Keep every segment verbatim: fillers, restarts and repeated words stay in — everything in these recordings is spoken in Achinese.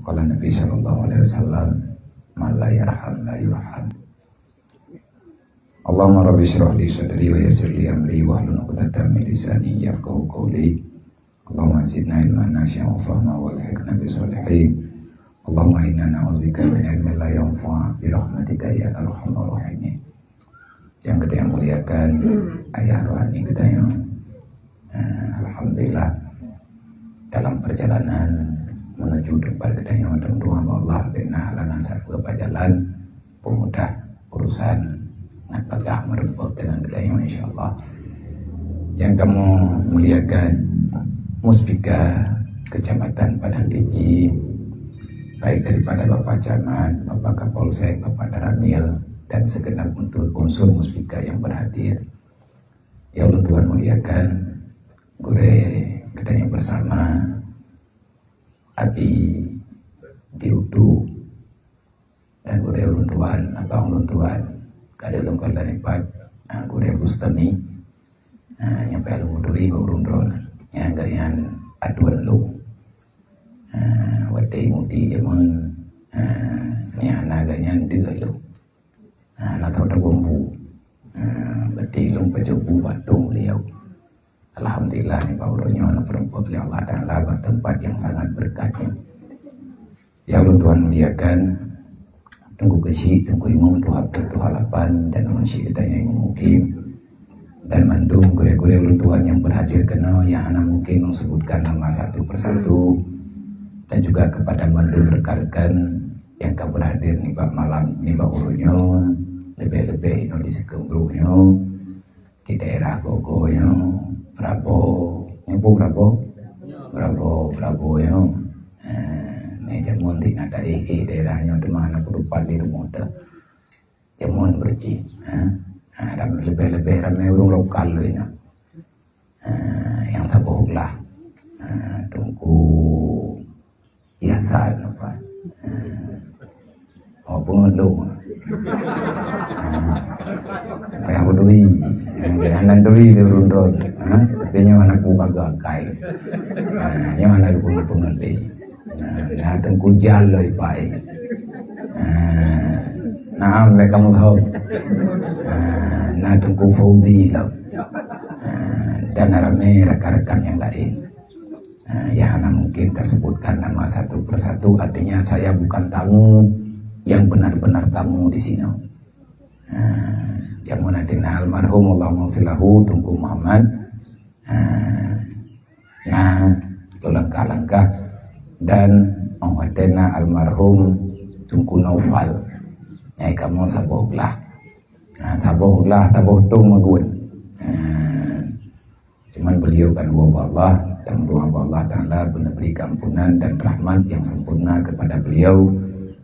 Qala Nabi sallallahu alaihi wasallam, "Man la yarham la yurham." Allahumma rabbi shrah li sadri wa yassir li amri wahlul 'uqdatam min lisani yafqahu qawli. Allahumma zidna ilman nafi'an wa fahma wa alhiqna bis shalihin. Allahumma inna na'udzubika min ilmin la yanfa' bi rahmatika ya arhamar rahimin. Yang kita yang muliakan, ayah rohani kita yang, eh, alhamdulillah, dalam perjalanan menuju tempat kita yang, mudah-mudahan Allah bina halangan sapeue bak jalan, pemudah urusan, ngat bagah meureumpok dengan kita yang, insya Allah. Yang kamu muliakan, Muspika Kecamatan Padang Tinggi, baik daripada Bapak Camat, Bapak Kapolsek, Bapak Danramil, dan segenap unsur, unsur Muspika yang berhadir. Ya Allah, Tuhan muliakan gurée kita yang bersama, Abi di Udu, dan gurée ulun tuan, abang ulun tuan, kada lôn kalon ipat, ah, gurée Bustami, ah, nyang payah lôn muduri bak ureuëng droe, nyang gobnyan atuan lôn. Ah, watée mudi jameun, ah, nyang hana gobnyan deuh lôn. Ah, na tahu dah bumbu. Ah, berarti lôn pajoh bu bak dong beliau. Alhamdulillah, nibak uroe nyoe na peurumpok lé Allah Taala bak tempat yang sangat berkat nyoe. Ya Allah, Tuhan muliakan Teungku Keuchik, Teungku Imum, Tuha Peuet, Tuha Lapan, dan ureuëng syik geutanyoe Imum Mukim, dan mandum gurée-gurée ulôn tuan nyang berhadir keunoe, nyang hana mungkin lôn sebutkan nama satu persatu, dan juga kepada mandum rekan-rekan nyang ka berhadir nibak malam, nibak uroe nyoe, leubeh-leubeh inoe di Sikeumbruk nyoe, di daerah Gogo nyoe, Brabo, nyoe peue Brabo? Brabo, Brabo nyoe. Eh, nyoe jameun di na daerah, eh, daerah nyoe teuma hana kutupat di rumoh teuh. Jameun beureuji, eh. Ah, ram-, leubeh-leubeh ramé ureuëng lokal lôn nyoe. Eh, nyang saboh glah. Eh, Teungku Biasa nampak. Ah. Oh, pengeluh. Ah. Payah berduri. Ah, jangan duri dia berundun. Ah, tapi nyoe anak buah gagai. Ah, nyoe anak buah pengeluh. Ah, nah, Teungku Jal loh ipai. Ah, naam, lé kamu tahu. Ah, nah, Teungku Fauzi loh. Ah, dan ramai rakan-rakan yang lain. Nah, ya, hana mungkin tasebutkan nama satu persatu, artinya saya bukan tamu yang benar-benar tamu di sinoe. Nah, jameun ateueh na almarhum, Allahumma lahu, Teungku Muhammad. Nah, nah, tu langkah-langkah dan ateueh na almarhum Teungku Naufal. Nyai kamoe saboh glah. Nah, saboh glah, saboh tong magun. Nah, Cuman beliau kan dua Allah, dan doa Allah Ta'ala beuna beri keampunan dan rahmat yang sempurna kepada beliau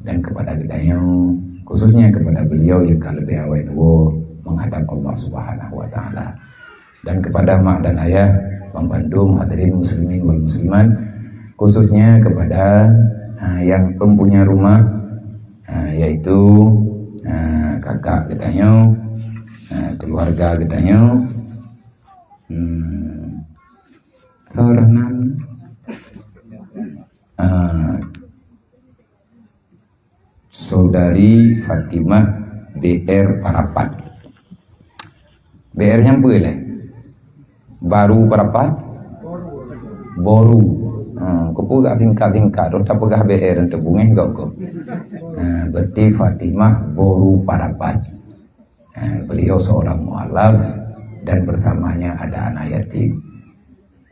dan kepada geutanyoe, khususnya kepada beliau yang ka lebih awai dua menghadap Allah Subhanahu wa Ta'ala. Dan kepada mak dan ayah, bandum hadirin muslimin wal muslimat, khususnya kepada, ah, yang mempunyai rumah, ah, yaitu, ah, kakak geutanyoe, ah, keluarga geutanyoe, Hmm. Karena, ah, Saudari Fatimah B R Parapat. B R nyan peue lé? Baru Parapat? Boru. Ha, keupeue gak tingkat-tingkat, rot tapeugah B R untuk bungéh gok-gok. Ha, berarti Fatimah Boru Parapat. Eh, beliau seorang mualaf dan bersamanya ada anak yatim.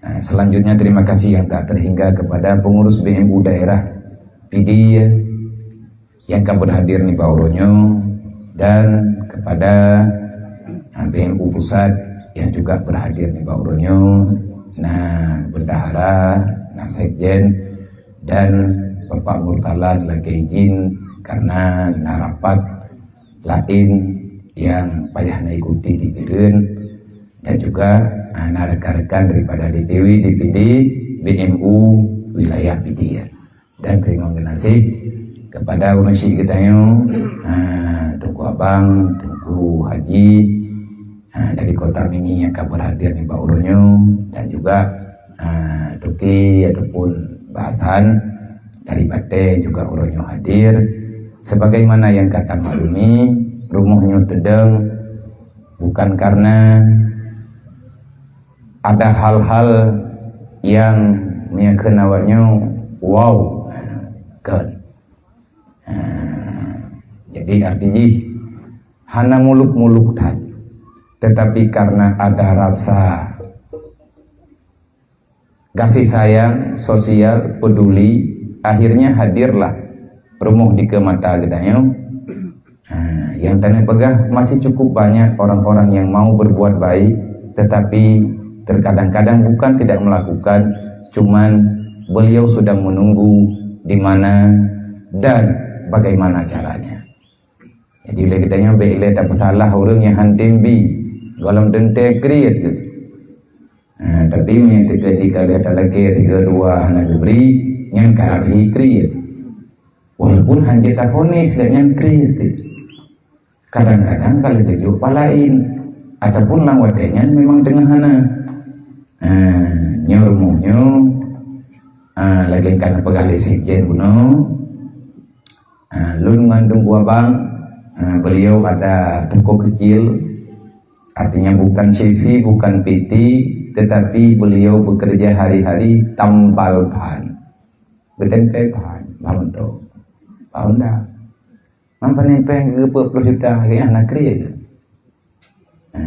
Eh, selanjutnya, terima kasih yang tak terhingga kepada pengurus B M U daerah Pidie yang ka berhadir nibak uroe nyoe dan kepada, eh, B M U pusat yang juga berhadir nibak uroe nyoe, na bendahara, na sekjen, dan Bapak Murtalan lagée jih karena na rapat laén nyang payah na ikuti di Bireuen dan juga, ah, na rekan-rekan daripada D P W, D P D, B M U wilayah Pidie. Dan terima kasih kepada ureuëng syik geutanyoe, ah, Teungku Abang, Teungku Haji, ah, dari Kota Mini nyang ka berhadir nibak uroe nyoe dan juga, ah, Tuki ataupun Bah Tan Dari batée juga uroe nyoe hadir. Sebagaimana nyang gata maklumi, rumoh nyoe teudong bukan karena ada hal-hal nyang meunyoe kheun awak nyoe, wow, kon. Jadi arti jih hana muluk-muluk that, tetapi karena ada rasa kasih sayang, sosial, peduli, akhirnya hadirlah rumoh di keue mata geutanyoe. Ha, nyang taneuk peugah, masih cukup banyak orang-orang yang mau berbuat baik, tetapi terkadang-kadang bukan tidak melakukan, cuman beliau sedang menunggu di mana dan bagaimana caranya. Jadi lé geutanyoe bék lé tapeusalah ureuëng nyang han tem bi, gohlom teuntée kriet geuh. Ha, tapi meunyoe teuka jikalon talakée tiga dua hana geubri, nyan karab hi kriet. Walaupun hanjeuet tafonis geuh nyan kriet geuh. Kadang-kadang ka lheueh geujok pat laén, ataupun lam watée nyan memang teungoh hana. Ha, nyoe rumoh nyoe, ha, lagée kana peugah lé Sekjen bunoe, ha, lôn ngon Teungku Abang, ha, beliau ada toko kecil, artinya bukan C V, bukan P T, tetapi beliau bekerja hari-hari tambal ban. Beutempé ban, ban moto, ban Honda. Mampan impeng geupeuet ploh juta, lagée nyan hana kriet. Ha.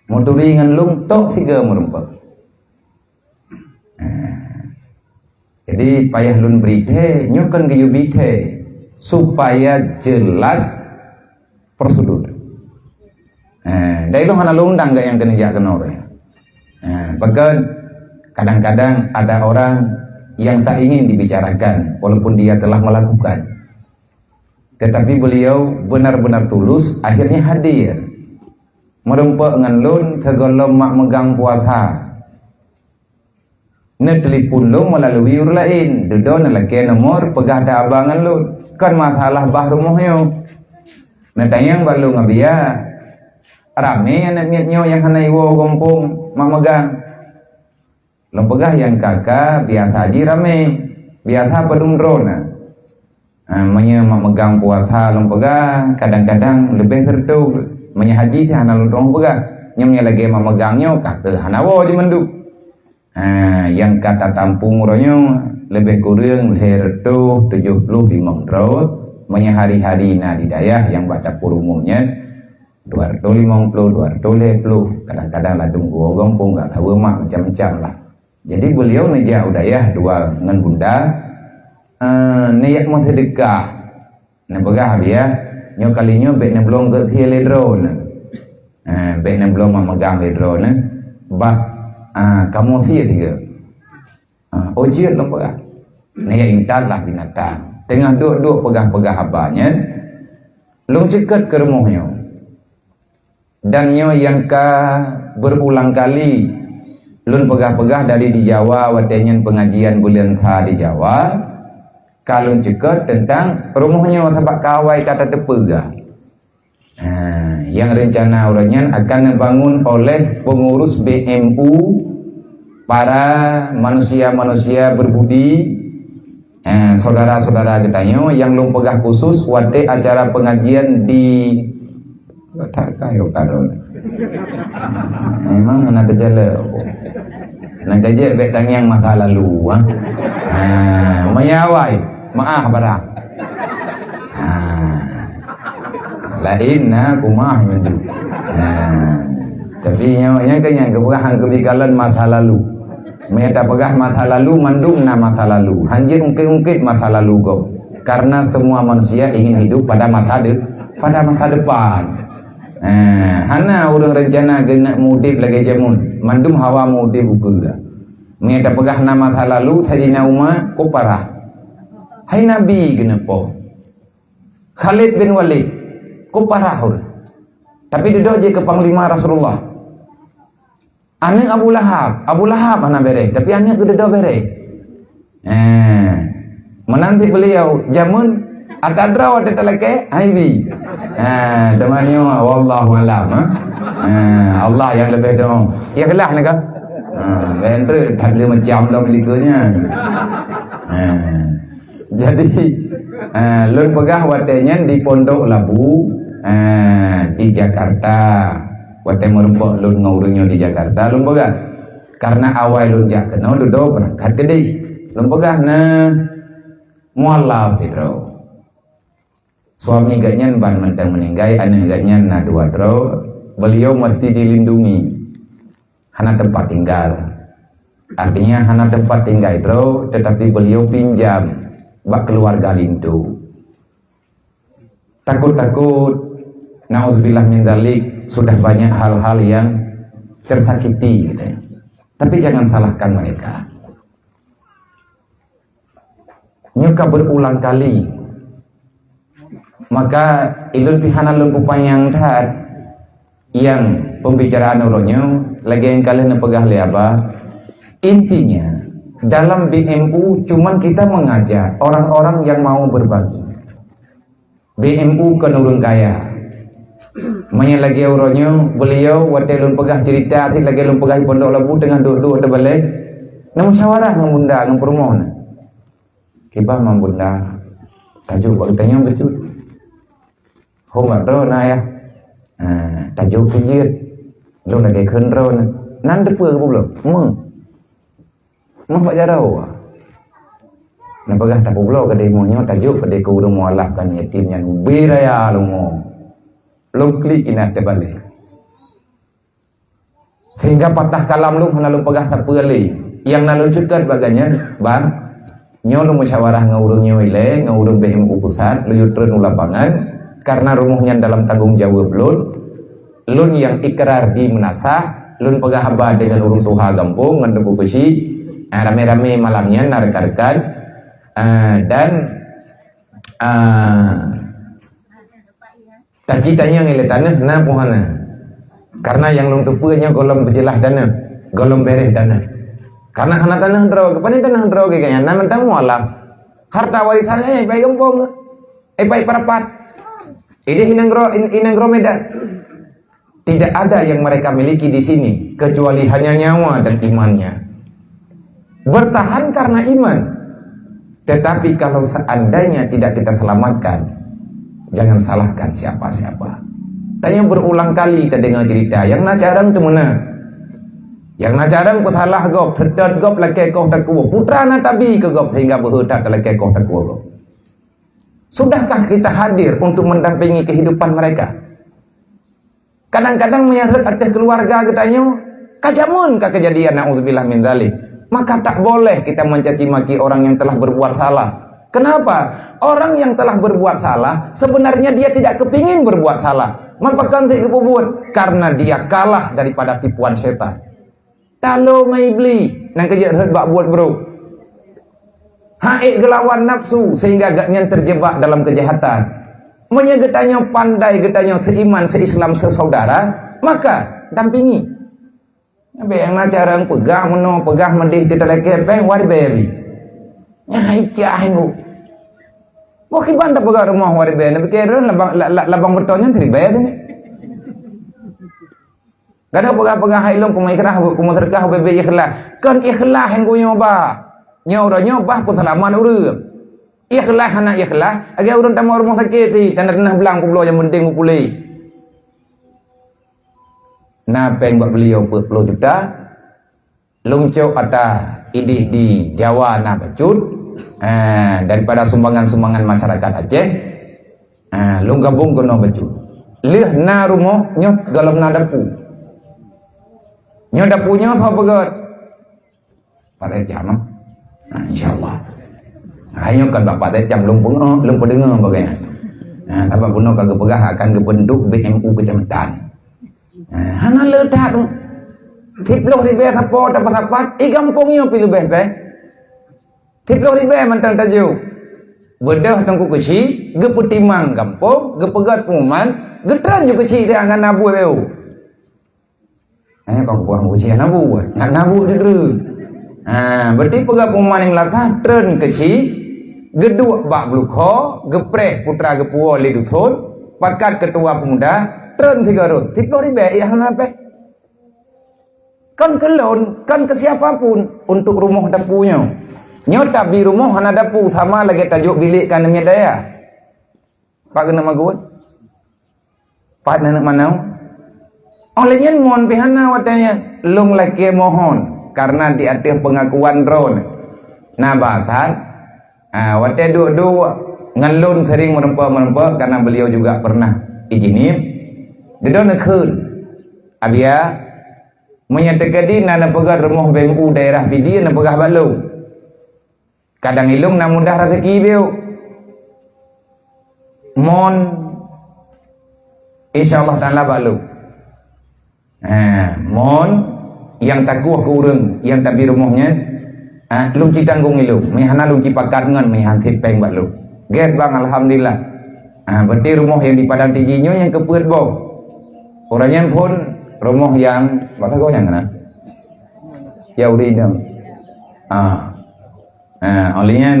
Meuturi ngon lôn tok sigoe meurumpok. Ha. Jadi payah lôn bri thée, nyoe kon geuyue bi thée, supaya jelas prosedur. Ha, dari lôn hana lôn undang geuh nyang keuneuk jak keunoe. Ha, bahkan kadang-kadang ada orang yang tak ingin dibicarakan walaupun dia telah melakukan. Tetapi beliau benar-benar tulus, akhirnya hadir. Meurumpok ngon lôn sigohlom mak meugang puasa. Neutelepon lôn meulalu ureuëng laén, dudoe neulakée nomor, peugah dak haba ngon lôn. Kon masalah bah rumoh nyoe. Neutanyong bak lôn ngon biya, ramé aneuk miet nyoe nyang hana iwoe gampông mak meugang. Lôn peugah nyang ka-ka biasa jih ramé, biasa padum droe na. Ha, meunyoe mak meugang puasa lôn peugah, kadang-kadang leubeh sireutoh. Meunyoe haji sih hana lôn tueng peugah. Nyoe meunyoe lagée mak meugang nyoe, ka keuh hana woe jimeuduek. Ha, nyang ka tatampung uroe nyoe leubeh kureueng lhée reutôh tujoh ploh limong droe. Meunyoe hari-hari na di dayah nyang bak dapur umum nyan, dua reutôh limong ploh, dua reutôh lhée ploh, kadang-kadang ladum geuwoe gampông, gak saweue mak, macam-macam lah. Jadi beuliau neujak u dayah dua ngon bunda, eh, neujak meuseudeukah. Neupeugah biya, nyoe kali nyoe bék neublong keu sie lé droeneuh. Eh, bék neublong mak meugang lé droeneuh. Bah, ah, kamoe sie sigoe. Ah, oh jeuet lôn peugah. Neujak intat lah binatang. Teungoh duek-duek peugah-peugah haba nyan, lôn ceukeut keu rumoh nyoe. Dan nyoe nyang ka berulang kali lôn peugah-peugah dari di Jawa, watée nyan pengajian buleuen sa di Jawa, ka lôn ceukeut teuntang rumoh nyoe sabab ka awai ka tateupeue gah. Ha, nyang reuncana uroe nyan akan neubangun oleh pengurus B M U, para manusia-manusia berbudi, eh, saudara-saudara geutanyoe nyang lôn peugah khusus watée acara pengajian di Kota Kayo Kadon. Memang hana teujalak. Nang kajak bék tangiang masa lalu, ha. Ha, meuyawai, maah barang. Ha. Laén na kumah nyan tu. Ha. Tapi nyoe, nyoe kan nyang geupeugah hang keubigalan masa lalu. Meunyoe tapeugah masa lalu, mandum na masa lalu. Hanjeuet ungkét-ungkét masa lalu gob. Karena semua manusia ingin hidup pada masa de-, pada masa depan. Eh, hana ureuëng reuncana geuneuk mudeb lagée jameun. Mandum hawa mudeb ukeue. Meunyoe tapeugah na masa lalu, Saidina Umar, ku parah. Hai Nabi geuneuk poh. Khalid bin Walid, ku parah ureuëng. Tapi dudoe jih keu panglima Rasulullah. Aneuk Abu Lahab, Abu Lahab hana béreh, tapi aneuk geududoe béreh. Eh, meunan cit beuliau, jameun ata droe watée talakée, hai bi. Eh, teuma nyoe, wallahu alam, ha? Eh, Allah nyang leubeh tahu. Ya, kelah ni kan? Ha, bendera tak ada macam dah milik nyan. Eh. Jadi, eh, lôn peugah watée nyan di Pondok Labu, eh, di Jakarta. Watée meurumpok lôn ngon ureuëng nyoe di Jakarta, lôn peugah, karena awai lôn jak keunoe dudoe beurangkat keudeh. Lôn peugah na mualaf sidroe. Suami geuhnyan ban mantong meuninggai, aneuëk geuhnyan na dua droe, beliau mesti dilindungi. Hana teumpat tinggal. Artinya hana teumpat tinggai droe, tetapi beliau pinjam bak keluarga linto. Takut-takut, nauzubillah min dzalik, sudah banyak hal-hal yang tersakiti gitu ya. Tapi jangan salahkan mereka. Nyoe ka berulang kali. Maka ilôn pih hana lôn peupanyang that nyang pembicaraan uroe nyoe, lagée nyang ka lheueh neupeugah lé Abah. Intinya, dalam B M U cuman kita mengajak orang-orang yang mau berbagi. B M U kon ureuëng kaya. Meunyoe lagée uroe nyoe, beliau watée lôn peugah cerita, sit lagée lôn peugah di Pondok Labu teungoh duek-duek teubalée, na musyawarah ngon bunda, ngon peurumoh na. Kiban man bunda, tajok bak geutanyoe bacut. Ho bak droe na ya. Ha, tajok keu jeuet. Lôn lagée kheun droe na. Nan teupeue geupeubloe? Meuh. Meuh bak jaroe. Neupeugah tapubloe keudeh meuh nyoe tajok keudeh keu ureuëng mualaf kan yatim nyan ubé raya lom. Lôn klik inan teubalée. Sehingga patah kalam lôn hana lôn peugah sapeue lé. Nyang na lôn ceukat bak gobnyan, bang, nyoe lôn musyawarah ngon ureuëng nyoe ilée, ngon ureuëng B M U pusat, lôn yue treun u lapangan, karena rumoh nyan dalam tanggong jaweueb lôn. Lôn nyang ikrar di meunasah, lôn peugah haba deungon ureuëng tuha gampông ngon Teungku Keuchik, ah, ramé-ramé malam nyan na rekan-rekan, ah, dan, ah, Taci tanyong ilée tanoh na peue hana. Karena nyang lôn teupeue nyoe gohlom peujeulaih tanoh, gohlom béréh tanoh. Karena hana tanoh droe, keupeue tanoh droe geuh nyan na mantong mualaf. Harta warisan, eh, pai gampông, eh, pai peurapat. Ideh inong ro-, in-, inong ro Medan. Tidak ada yang mereka miliki di sini kecuali hanya nyawa dan imannya. Bertahan karena iman. Tetapi kalau seandainya tidak kita selamatkan, jangan salahkan siapa-siapa. Tanya berulang kali kita dengar cerita, yang na carang tu mana? Yang na carang peusalah gob, seudot gob lakée koh takue. Putra na tabi ke gob sehingga beuheutat lakée koh takue gob. Sudahkah kita hadir untuk mendampingi kehidupan mereka? Kadang-kadang meunyoe rhot ateueh keuluwarga geutanyoe, ka jameun ka keujadian, na'udzubillah min dzalik. Maka tak boleh kita mencaci maki orang yang telah berbuat salah. Kenapa? Orang yang telah berbuat salah, sebenarnya dia tidak kepingin berbuat salah. Maka kan geupeubeuet karena dia kalah daripada tipuan setan. Talo ngon Iblih, nyang keujeuet rhot bak buet brok. Hak ék geulawan nafsu sehingga gobnyan terjebak dalam kejahatan. Meunyoe geutanyoe pandai geutanyoe seiman, seislam, sesaudara, maka dampingi. Nyang na carang peugah meunoe, peugah meudeh, teutalakée péng, wari bée bi. Nyang hai cah bu. Boh kiban tapeugah rumoh wari bée, na pikée droe labang, la-, la-, labang beutôi nyan teurimbai teuh. Gadôh peugah-peugah hai lôn, peumeuikhlas, peumeuseudekah, ubé-bé ikhlas. Kon ikhlas nyang geutanyoe bah. Nyoe uroe nyoe bah peuseulamat ureuëng. Ikhlas hana ikhlas, lagée ureuëng tamong rumoh sakét, tanda-tanda blang peubloe nyang penting meupuléh. Na péng bak beliau peuet ploh juta, lôn cok ata ideh di Jawa na bacut, eh, daripada sumbangan-sumbangan masyarakat Aceh, eh, lôn gabong keunoe bacut. Lheueh na rumoh nyoe golom na dapu. Nyoe dapu nyoe soe peugöt? Pak Tecam, ah. Nah, insyaallah. Nah, nyoe kan Pak Tecam lôn peungoh, lôn peudeungoe bagai nyan. Nah, sabab bunoe ka geupeugah akan geubentuk B M U kecamatan. Nah, hana le that tu. Siploh ribèe sapo tapeusapat, i gampông nyoe pi leubeh beh. Siploh ribèe mantong tajok. Beudôh Teungku Keuchik, geupeutimang gampông, geupeugöt pengumuman, geutreun ju Keuchik teuh ngon na buet B M U. Eh, bang buah ujian na buet, ngat na buet judru. Ha, berarti peugah pengumuman nyang meunasah treun Keuchik, geuduek bak Blue Hawk, geupreh putra geupuwoe lé dusun, pakat keutua pemuda, treun sigoe rot, siploh ribèe, eh, hana pèh. Kon keu lôn, kon keu siapa pun, untuk rumoh dapu nyoe. Nyoe tabi rumoh hana dapu, sama lagée tajok bilék ka aneuk miet dayah. Pat keuneuk magun? Pat aneuk manau? Óh lheueh nyan mon pih hana watée nyan. Lôn lakée mohon, karena di ateueh peungakuan droeneuh. Na bah that, ah, watée duek-duek ngon lôn sering meureumpok-meureumpok, karena beliau juga pernah ijinib. Dudoe neukheun, "Abia, meunyoe teukeudi na neupeugah rumoh B M U daerah Pidie, neupeugah bak lôn." Kadang ilông na mudah raseuki biôh. Mon, insya Allah Taala bak lôn. Ha, mon nyang takueh keu ureuëng nyang tabi rumoh nyan, ha, lôn ci tanggong ilông. Meuhana lôn ci pakat ngon meuhan cit péng bak lôn. Gét bang, alhamdulillah. Ha, berarti rumoh nyang di Padang Tiji nyoe nyang keupeuet boh. Ureuëng nyan phon rumoh nyang bak sagoe nyang na. Ya uri dong. Ah. Ha, óh lheueh nyan,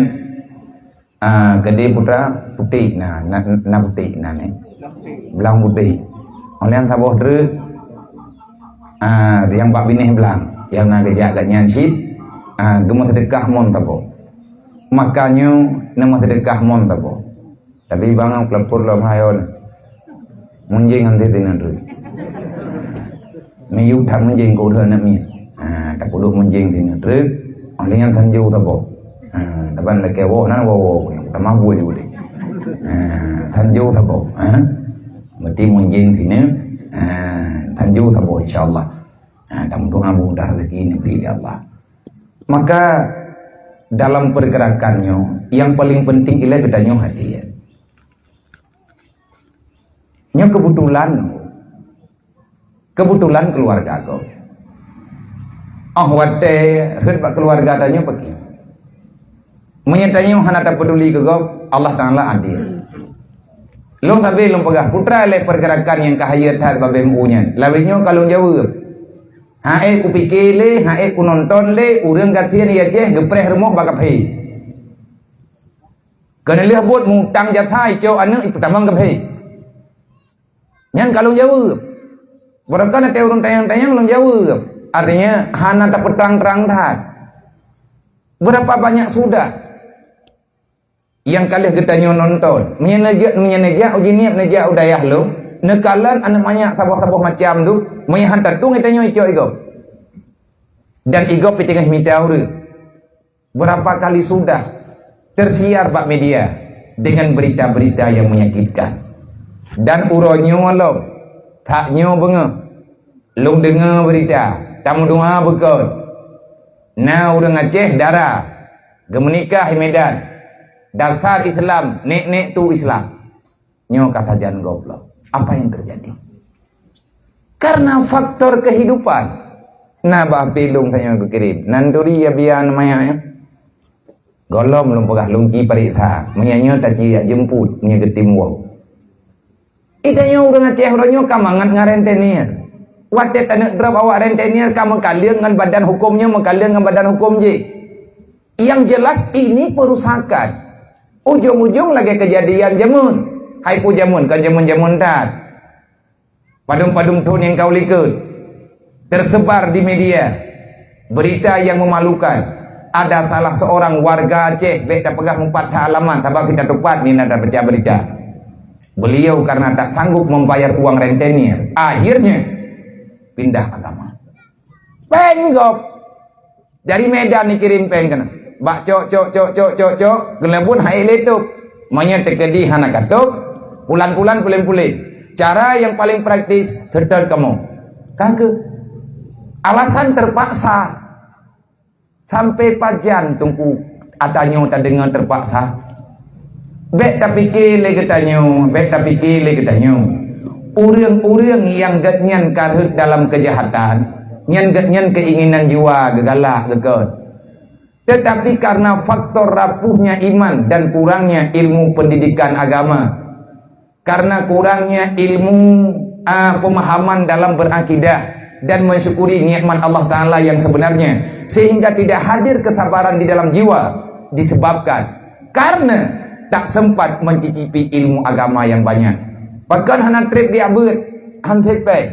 ah, keudeh putra putéh na, na, na putéh na ni. Blang putéh. Óh lheueh nyan saboh treuk, ah, nyang bak binéh blang, nyang na geujak gak nyan cit, ah, geumeuseudekah mon saboh. Maka nyoe neumeuseudekah mon saboh. Tapi bang peulapor lom hayon. Munjing nanti tina treuk. Miyup that munjing keu ureuëng aneuk miet. Ha, tapeuduek munjing tina treuk. Óh lheueh nyan tanjo saboh. Ha, taban lakée woe nan woe-woe. Tamah buet je boleh. Ha, tanjo saboh. Ha. Berarti munjing tina. Ha, tanjo saboh insya Allah. Ha, tamudoa mudah rezeki neubri di Allah. Maka dalam pergerakan nyoe, yang paling penting ialah geutanyoe hati. Nyoe kebetulan, kebetulan keluarga gob. Oh watée rhot bak keluarga tanyoe peuki. Meunyoe tanyoe hana tapeduli keu gob, Allah Taala adil. Lôn sabe lôn peugah, putra lé pergerakan nyang ka hayeu that bak B M U nyan. Lawét nyoe ka lôn jaweueb. Haék kupike lé, haék kunonton lé, ureuëng gasien di Aceh geupreh rumoh bak kaphé. Keuneulheueh buet mutang jasa icok aneuëk ipeutamong kaphé. Nyan ka lôn jaweueb. Barangkapeue na teu ureuëng tanyong-tanyong lôn jaweueb. Artinya hana tapeutrang-trang that. Berapa banyak sudah nyang ka lheueh geutanyoe nonton. Meunyoe neujak, meunyoe neujak uji niet, neujak u dayah lôn, neukalon aneuëk manyak saboh-saboh macam tu, meunyoe han tatueng geutanyoe icok igob. Dan igob pih teungoh mita ureuëng. Berapa kali sudah tersiar bak media dengan berita-berita yang menyakitkan. Dan uroe nyoe lom, that nyoe beungoh, lôn deungoe berita, tameudoa beukon. Na ureuëng Aceh dara geumeunikah i Medan. Dasar Islam, nek-nek tu Islam. Nyoe ka sajan goblok. Apa yang terjadi? Karena faktor kehidupan. Nah, bah pilung saya geukirim. Nan turi ya biar namanya ya. Golom lôn peugah lôn ci pareksa. Meunyoe nyoe taci jak jemput, meunyoe geutim woe. Ita nyoe ureuëng Aceh uroe nyoe ka mangat ngon rentenir. Watée taneuk drop awak rentenir ka meukaleueng ngon badan huköm nyoe, meukaleueng ngon badan huköm jih. Yang jelas ini perusakan. Ujong-ujong lagée kejadian jameun. Hai peue jameun, kan jameun-jameun that. Padum-padum thon nyang ka u likot. Tersebar di media. Berita yang memalukan. Ada salah seorang warga Aceh, bék tapeugah mupat that alamat, sabab kita tupat mina tabaca berita. Beliau karena tak sanggup membayar uang rentenir, akhirnya pindah agama. Péng gob. Dari Medan dikirim péng keunan. Bak cok, cok, cok, cok, cok, cok, geulebut hai letup. Meunyoe teukeudi hana katop, pulan-pulan pulen-pulen. Cara yang paling praktis, seutôt kamoe. Ka keuh. Alasan terpaksa. Sampai pajan teungku ata nyoe tadeungoe terpaksa. Bék tapike lé geutanyoe, bék tapike lé geutanyoe. Ureuëng-ureuëng nyang geuhnyan ka rhot dalam keujahatan, nyan geuhnyan keinginan jiwa geugalak geukot. Tetapi karena faktor rapuhnya iman dan kurangnya ilmu pendidikan agama, karena kurangnya ilmu, a, pemahaman dalam berakidah dan mensyukuri nikmat Allah Taala yang sebenarnya, sehingga tidak hadir kesabaran di dalam jiwa, disebabkan karena tak sempat mencicipi ilmu agama yang banyak. Pakon hana treb di abeuet, han treb péng.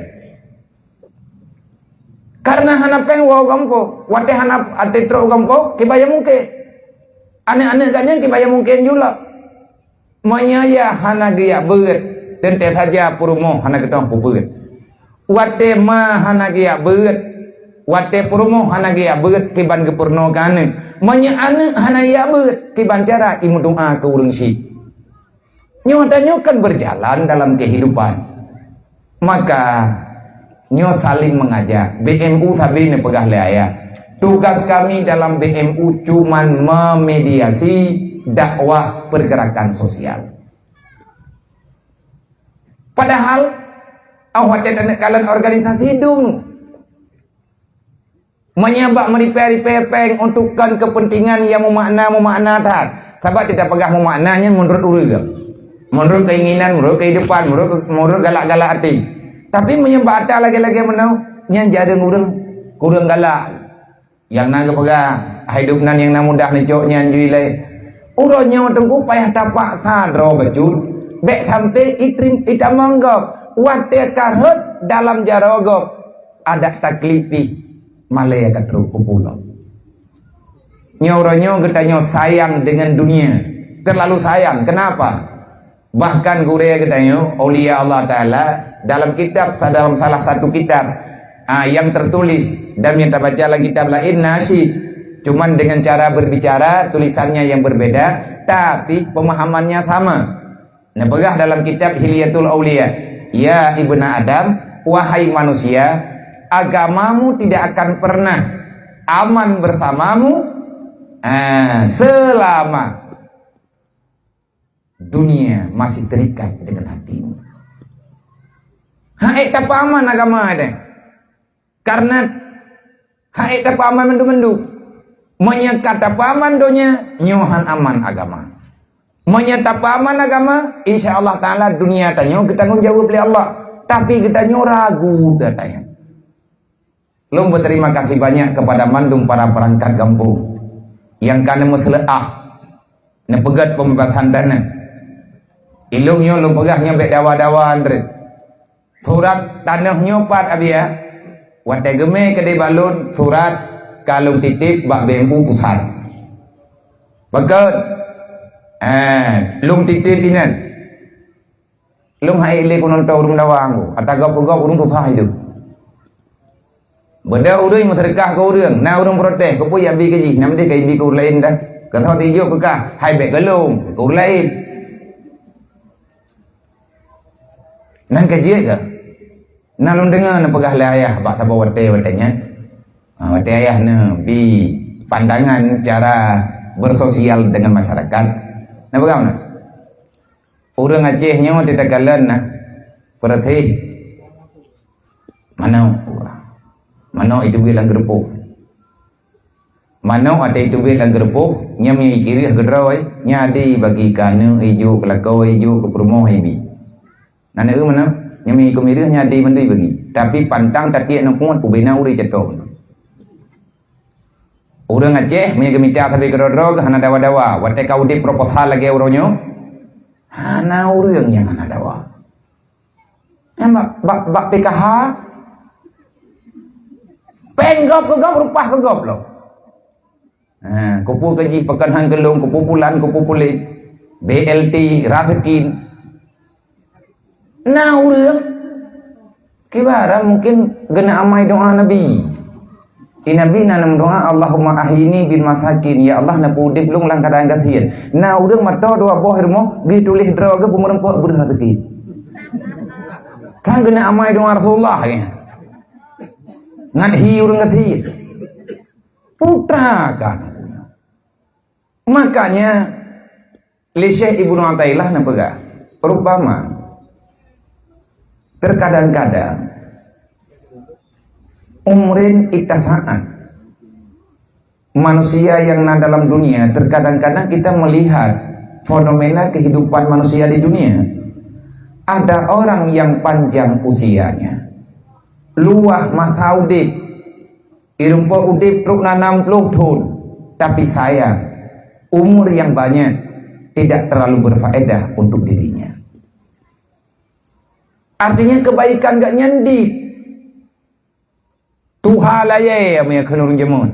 Karena hana péng woe u gampông, watée hana até trok u gampông, kiban nyang mungkén. Aneuk-aneuk gata nyan kiban nyang mungken jula. Meunyoe yah hana geujak beuet, teuntée saja peurumoh hana geutanyoe peubeuet. Watée ma hana geujak beuet, watée peurumoh hana geujak beuet, kiban geupeurunoe keu aneuk. Meunyoe aneuk hana geujak beuet, kiban cara imeudoá keu ureuëng syiek. Nyoe tanyoe kan berjalan dalam kehidupan. Maka, nyoe saling mengajak. B M U sabe neupeugah lé ayah. Tugas kami dalam B M U cuman memediasi dakwah pergerakan sosial. Padahal, awak teuh taneuk kalon organisasi dum. Meunyoe bak meuripée-ripée péng untuk kon keupeuntengan nyang meumakna-meumakna that. Sabab teupeugah meumakna nyan meunurot ureuëng. Meunurot keinginan, meunurot keuhidupan, meunurot, meunurot galak-galak até. Tapi meunyoe bak ata lagée-lagée meunoe, nyan jareueng ureuëng, kureueng galak. Nyang na geupeugah, hidup nan nyang na mudah neucok nyan jui lé. Uroe nyoe teungku payah tapaksa droe bacut. Bék sampai itrim itamong gob. Watée ka rhot dalam jaroe gob. Adak taklik pih. Malée ka trok keu pulo. Nyoe uroe nyoe geutanyoe sayang dengan dunia. Terlalu sayang. Kenapa? Bahkan gurée geutanyoe, aulia Allah Ta'ala, dalam kitab, dalam salah satu kitab, ah, yang tertulis dan yang terbaca dalam kitab lain, nasyid. Cuman dengan cara berbicara, tulisannya yang berbeda, tapi pemahamannya sama. Neupeugah dalam kitab Hilyatul Aulia, "Ya ibna Adam, wahai manusia, agamamu tidak akan pernah aman bersamamu, ah, selama dunia masih terikat dengan hatimu." Hak tapeuaman agama deh. Karena hak tapeuaman mandum-mandum. Meunyoe ka tapeuaman donya, nyoe han aman agama. Meunyoe tapeuaman agama, insya Allah Ta'ala dunia tanyoe geutanggung jaweueb lé Allah. Tapi geutanyoe ragu geutanyoe. Lôn beuterima kasih banyak kepada mandum para perangkat gampông nyang ka neumeuseuleukah, neupeugét pembebasan tanah. Ilôn nyoe lôn peugah nyoe bék dawa-dawa, Andre. Surat tanah nyoe pat, Abi, ya? Watée geumé keudeh bak lôn, surat ka lôn titip bak B M U pusat. Pakon? Eh, lôn titip inan. Lôn hai lé kunonto ureuëng dawa ngku. Ata gob-gob ureuëng susah hidup. Beda ureuëng meuseudeukah keu ureuëng, na ureuëng protes, keupeue jak bi keu jih, nam deh ka ibi keu ureuëng laén dah. Keu soe tijok keu kah, hai bék keu lôn, keu ureuëng laén. Nan ka jeuet keu? Na lôn deungoe neupeugah lé ayah bak saboh watée-watée nyan. Ha, watée ayah neubi pandangan cara bersosial dengan masyarakat. Neupeugah na? Ureuëng Aceh nyoe teuka lôn na. Peureuséh. Manok. Manok itu bilang geureupoh. Manok watée teubiet lam geureupoh, nyan meunyoe ikireueh keudroe, nyan ade bagi keu aneuk ijok, keu lakoe ijok, keu peurumoh ibi. Aneuk meunan, nyan meunyoe ikeu mireueh, nyan ade mandum ibagi. Tapi pantang tatiek nukon, ubena ureuëng catoe. Ureuëng Aceh, meunyoe geumita sabe keudroe-droe, hana dawa-dawa. Watée ka udeb proposal lagée uroe nyoe, hana ureuëng nyang hana dawa. Nyan bak, bak, bak P K H. Péng gob keu gob, reupah keu gob lom. Ha, keupeue keu jih, pakon han keu lôn, keupeue pulan, keupeue puléh. B L T, raseukin. Na ureuëng, kiban mungkin geuneuk amai doá Nabi. Di Nabi na meudoá, "Allahumma ahyini bil masakin." Ya Allah, neupeuudeb lôn lam keuadaan gasien. Na ureuëng meutoe dua boh rumoh, geutuléh droe geuh beumeureumpok beureuh raseuki. Kan geuneuk amai doá Rasulullah, ya. Ngat hi ureuëng gasien. Putra kan. Makanya, lé Syekh Ibnu Athaillah neupeugah, "Rubbama, terkadang-kadang, umrin ittasaat, manusia yang na dalam dunia, terkadang-kadang kita melihat fenomena kehidupan manusia di dunia. Ada orang yang panjang usianya, luwah masa udeb, irumpok udeb trok na enam puluh thon, tapi sayang, umur yang banyak tidak terlalu berfaedah untuk dirinya." Artinya kebaikan gak nyan di tuha layée, meunyoe kheun ureuëng jameun.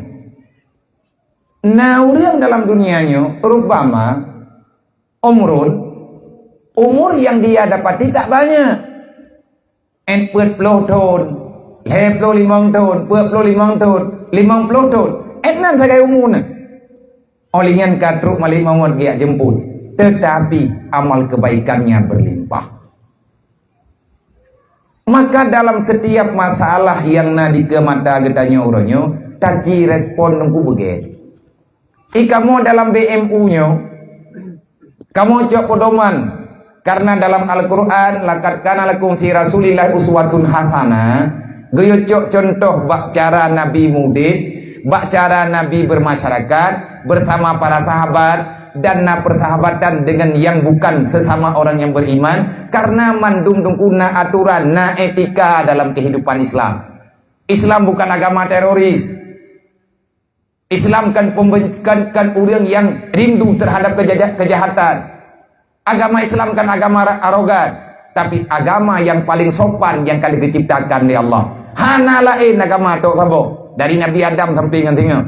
Na ureuëng dalam dunia nyoe, rubama umrun, umur yang dia dapati tak banyak. Ét peuet ploh thon, lhée ploh limong thon, peuet ploh limong thon, limong ploh thon. Ét nan sagai umu nyan. Óh lheueh nyan ka trok malaikat maut geujak jemput. Tetapi amal kebaikannya berlimpah. Maka dalam setiap masalah yang na dikeue mata geutanyoe uroe nyoe, taci respon Teungku beugét. I kamoe dalam B M U nyoe, kamoe cok pedoman, karena dalam Al-Quran, "Laqad kana lakum fi Rasulillah uswatun hasanah," geuyue cok contoh bak cara Nabi mudik, bak cara Nabi bermasyarakat bersama para sahabat, dan na persahabatan dengan yang bukan sesama orang yang beriman, karena mandum Teungku na aturan, na etika dalam kehidupan Islam. Islam bukan agama teroris. Islam kan pemben-, kan, kan ureuëng yang rindu terhadap kejaja-, kejahatan. Agama Islam kan agama ra-, arogan, tapi agama yang paling sopan yang ka lheueh geuciptakan lé Allah. Hana laén agama tok saboh, dari Nabi Adam sampai ngon singoh.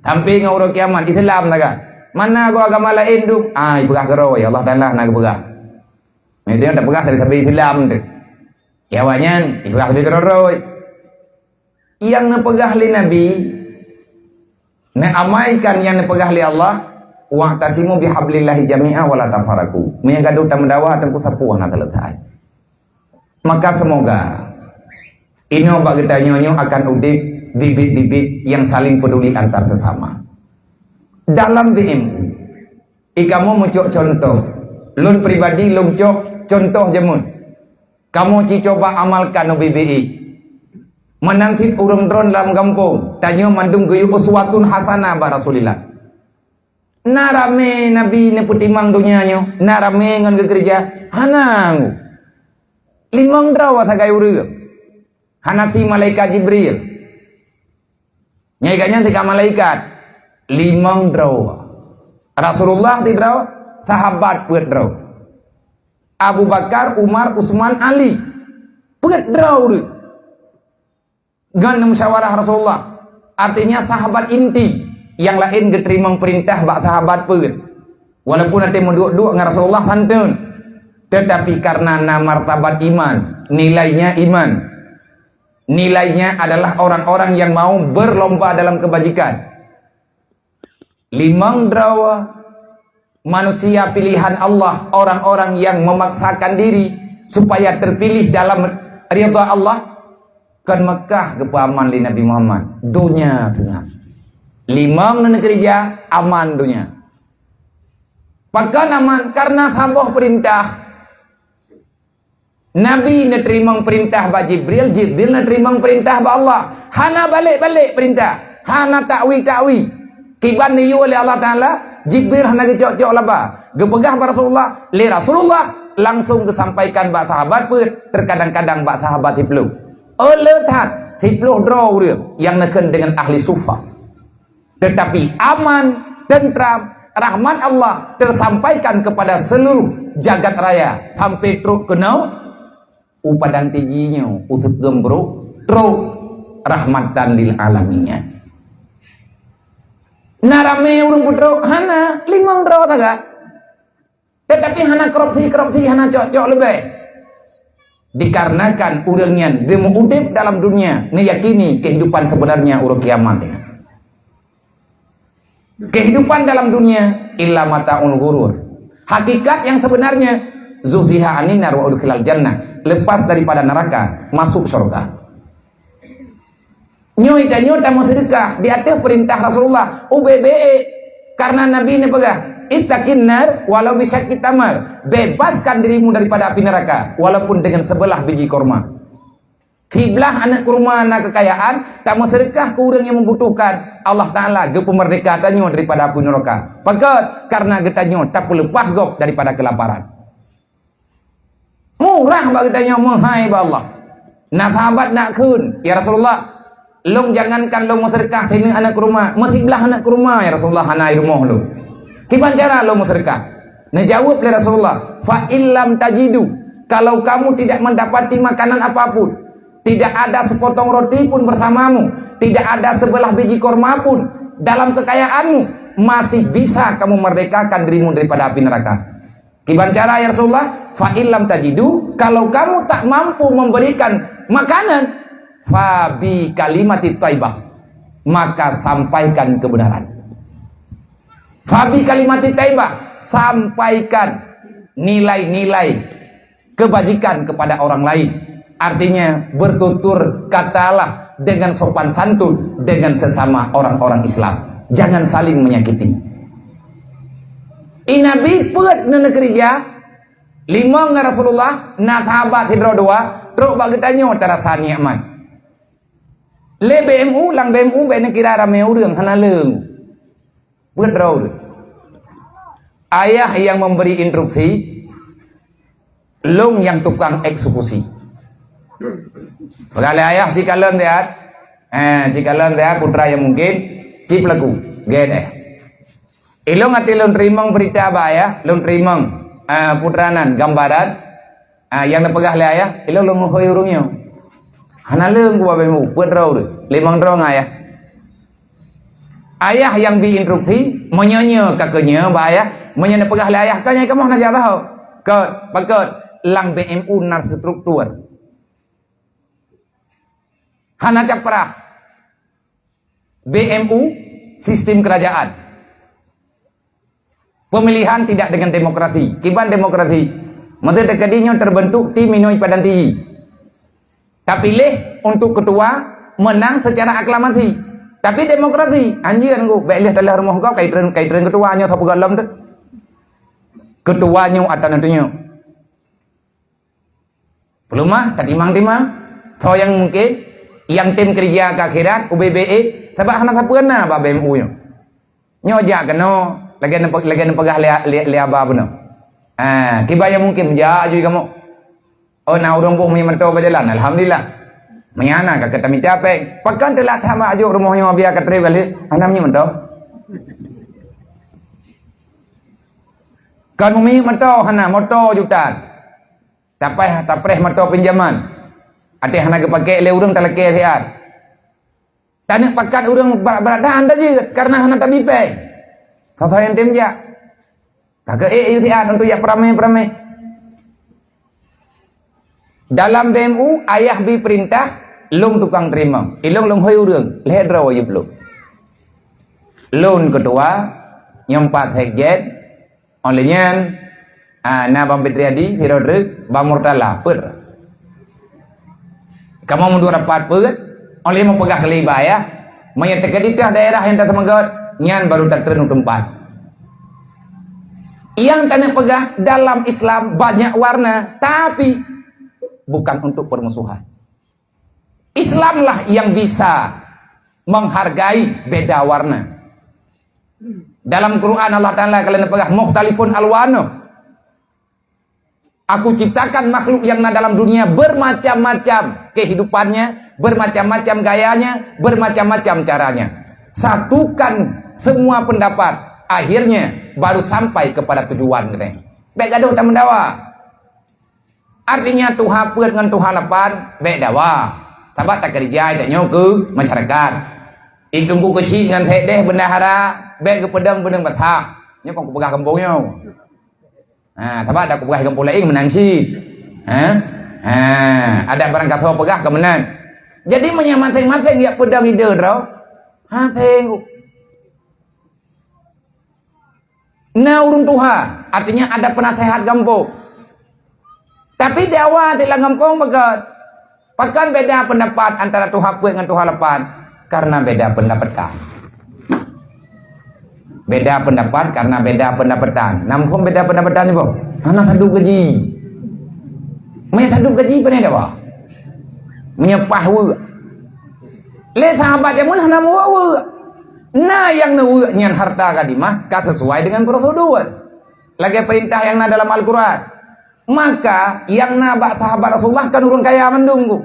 Sampai ngon uroe kiamat, Islam sagai. Mana go agama laén tu? Ah, ipeugah keudroe, Allah Taala na geupeugah. Meunyoe tapeugah sabe-sabe Islam tu. Ya, awaknyan ipeugah sabe keudroe. Nyang neupeugah lé Nabi, neuamaikan nyang neupeugah lé Allah, "Wa'tasimu bihablillahi jami'a wa la tafarraqu." Meunyoe gadoh tameudawa, teungku sapeue hana taleutai. Maka semoga inoe bak geutanyoe nyoe akan udeb bibit-bibit nyang saling peduli antar sesama. Dalam B M U, i kamoe meucok contoh. Lôn pribadi lôn cok contoh jameun. Kamoe ci coba amalkan ubé-bé. Meunan cit ureuëng droe lam gampông, tanyoe mandum geuyue uswatun hasanah bak Rasulillah. Na ramé Nabi neupeutimang donya nyoe, na ramé ngon geukeureuja, hana ngu. Limong droe sagai ureuëng. Hana si malaikat Jibril. Nyai gobnyan tinggai malaikat, limong droe. Rasulullah sidroe, sahabat peuet droe. Abu Bakar, Umar, Utsman, Ali. Peuet droe ureuëng. Ngon musyawarah Rasulullah. Artinya sahabat inti. Nyang laén geuteurimong peurintah bak sahabat peuet. Walaupun até meuduek-duek ngon Rasulullah santun. Tetapi karena na martabat iman, nilainya iman. Nilainya adalah orang-orang yang mau berlomba dalam kebajikan. Limong droe manusia pilihan Allah, orang-orang yang memaksakan diri supaya terpilih dalam ridha Allah, kon Mekah geupeuaman lé Nabi Muhammad, donya teungoh. Limong neukeureuja, aman donya. Pakon aman? Karena saboh peurintah. Nabi neuteurimong peurintah bak Jibril, Jibril neuteurimong peurintah bak Allah. Hana balek-balek peurintah, hana takwi-takwi. Kiban neuyue lé Allah Taala, Jibril hana geucok-cok laba. Geupeugah bak Rasulullah, lé Rasulullah langsung geusampaikan bak sahabat peuet, terkadang-kadang bak sahabat siploh. Ulée that, siploh droe ureuëng nyang neukheun deungon ahli sufa. Tetapi aman, tentram, rahmat Allah tersampaikan kepada seluruh jagat raya sampai trok keunoe u Padang Tiji nyoe, u Seugem Brok, trok rahmatan lil alamin nyan. Na ramé ureuëng peutrok? Hana, limong droe sagai. Tetapi hana korupsi-korupsi, hana cok-cok leubeh. Dikarenakan ureuëng nyan geumeuudeb dalam dunia, neuyakini kehidupan sebenarnya uroe kiamat. Kehidupan dalam dunia illa mataul ghurur. Hakikat yang sebenarnya, zuhziha anin nar wa udkhilal jannah, lepas daripada neraka, masuk surga. Nyoe tanyoe tameuseudeukah di ateueh peurintah Rasulullah, ubé-bé. Karena Nabi neupeugah, "Ittaqin nar walau bisyaqqi tamar." Bebaskan dirimu daripada api neraka, walaupun dengan sebelah biji korma. Siblah aneuk kurma na keukayaan, tameuseudeukah keu ureuëng nyang membutuhkan. Allah Taala geupeumerdeka tanyoe daripada api neraka. Pakon? Karena geutanyoe tapeuleupah gob daripada keulaparan. Murah bak geutanyoe, meuhai bak Allah. Na sahabat nak kheun, "Ya Rasulullah, lôn jangankan lôn meuseudeukah sineuk aneuk kurma, meusiblah aneuk kurma, ya Rasulullah, hana i rumoh lôn. Kiban cara lôn meuseudeukah?" Neujaweueb lé Rasulullah, "Fa illam tajidu, kalau kamu tidak mendapati makanan apapun, tidak ada sepotong roti pun bersamamu, tidak ada sebelah biji korma pun dalam kekayaanmu, masih bisa kamu merdekakan dirimu daripada api neraka. Kiban cara, ya Rasulullah? "Fa illam tajidu, kalau kamu tak mampu memberikan makanan, fa bi kalimati thaibah, maka sampaikan kebenaran." Fa bi kalimati thaibah, sampaikan nilai-nilai kebajikan kepada orang lain. Artinya, bertutur katalah dengan sopan santun dengan sesama orang-orang Islam. Jangan saling menyakiti. I Nabi peuet neuneuk keurija, limong ngon Rasulullah, na sahabat sidroe dua, trok bak geutanyoe tarasa nikmat. Lé B M U, lam B M U bèk neukira ramé ureueng, hana leueng. Peuet droe. Ayah yang memberi instruksi, lôn nyang tukang eksekusi. Peugah lé ayah, "Ci kalon siat, eh, ci kalon siat putra nyang mungkin, ci peulaku, gét eh." Ilôn até lôn teurimong beurita bak ayah, lôn teurimong, eh, putra nan gambaran, eh, nyang neupeugah lé ayah, ilôn lôn meuhôi ureueng nyoe. Hana leueng kuba beumu, peuet droe ureueng, limong droe ngon ayah. Ayah nyang bi instruksi, meunyoe nyoe ka keu nyoe bak ayah, meunyoe neupeugah lé ayah, "Ka nyoe kamoe hana jak saho." Kot, pakot, lam B M U na struktur. Hana caprah. B M U, sistem kerajaan. Pemilihan tidak dengan demokrasi. Kiban demokrasi. Masa teukeudi nyoe terbentuk tim inoe padan tiji. Tapiléh untuk ketua menang secara aklamasi. Tapi demokrasi, anjing nunggu, bèk lheueh talah rumoh kau, kai treun, kai treun ketua nyoe sapeue gohlom tu. Ketua nyoe atan tu nyoe. Peuleumah, tatimang-timang. Soe nyang mungkin, nyang tem keurija keu akhirat, U B B E, sabab hana sapeue na bak B M U nyoe. Nyoe jak keunoe, lagèe neupe-, lagèe neupeugah lé, lé, lé aba bunoe. Ah, kiban nyang mungkin, jak aju kamoe. Oh, na ureueng boh meuntô bak jalan, alhamdulillah. Meunyo na ka, ka tamita péng. Pakon teulat that mak aju rumoh nyoe biar ka trép kali, hana meuntô. Kon meuntô hana, moto jutaan. Tapreh, tapreh moto pinjaman. Até hana geupaké lé ureueng talakée siat. Taneuk pakat ureueng brat-brat dan tajeuet kareuna hana tabi péng. Soe-soe nyang tem jak. Ka geuék yue siat untuk jak peuramé-peuramé. Dalam B M U, ayah bi peurintah, lôn tukang teurimong. Ilôn lôn hôi ureueng, lhèe droe yub lôn. Lôn keutua, nyoe pat sekjen, Óh lheueh nyan, ah, na Bang Fitriadi, sidroe treuk, Bang Murtala, peuet. Kamoe meudua rapat peuet, óh lheueh meupeugah keu lé iba, ya. Meunyoe teukeuditah daerah nyang taseumeugöt, nyan baru tatreun u teumpat. Nyang taneuk peugah, dalam Islam banyak warna, tapi bukan untuk permusuhan. Islamlah yang bisa menghargai beda warna. Dalam Quran Allah Ta'ala kalau peugah mukhtalifun alwanuh. Aku ciptakan makhluk yang na dalam dunia bermacam-macam kehidupannya, bermacam-macam gayanya, bermacam-macam caranya. Satukan semua pendapat, akhirnya baru sampai kepada tujuan. Bèk gadoh dan mendawa. Artinya tuha peuet ngon tuha lapan bèk dawa. Sabab takeurija tanyoe keu masyarakat. Ih Teungku Keuchik ngon Sekdes bendahara bèk geupeudong beuneueng basah. Nyoe kon kupeugah gampông nyoe. Ha, sabab dak kupeugah gampông laén meunan cit. Ha? Ha, adak barangkasoe peugah ka meunan. Jadi meunyoe maséng-maséng jak peudong ide droe, ha, seng. Na ureueng tuha, artinya ada penasehat gampông. Tapi dawa di lam gampông beugöt. Pakon beda pendapat antara tuha peuet ngon tuha lapan? Karena beda pendapatan. Beda pendapat karena beda pendapatan. Nam phon beda pendapatan ni, boh? Hana sadup gaji. Meunyo sadup gaji, pane dawa? Meunyo paih weuek. Lé sahabat jameun hana meuweuek-weuek. Na nyang neuweuek nyan harta gadimah ka sesuai dengan prosedur. Lagèe peurintah nyang na dalam Al-Quran. Maka, nyang na bak sahabat Rasulullah kan ureueng kaya mandum, ku.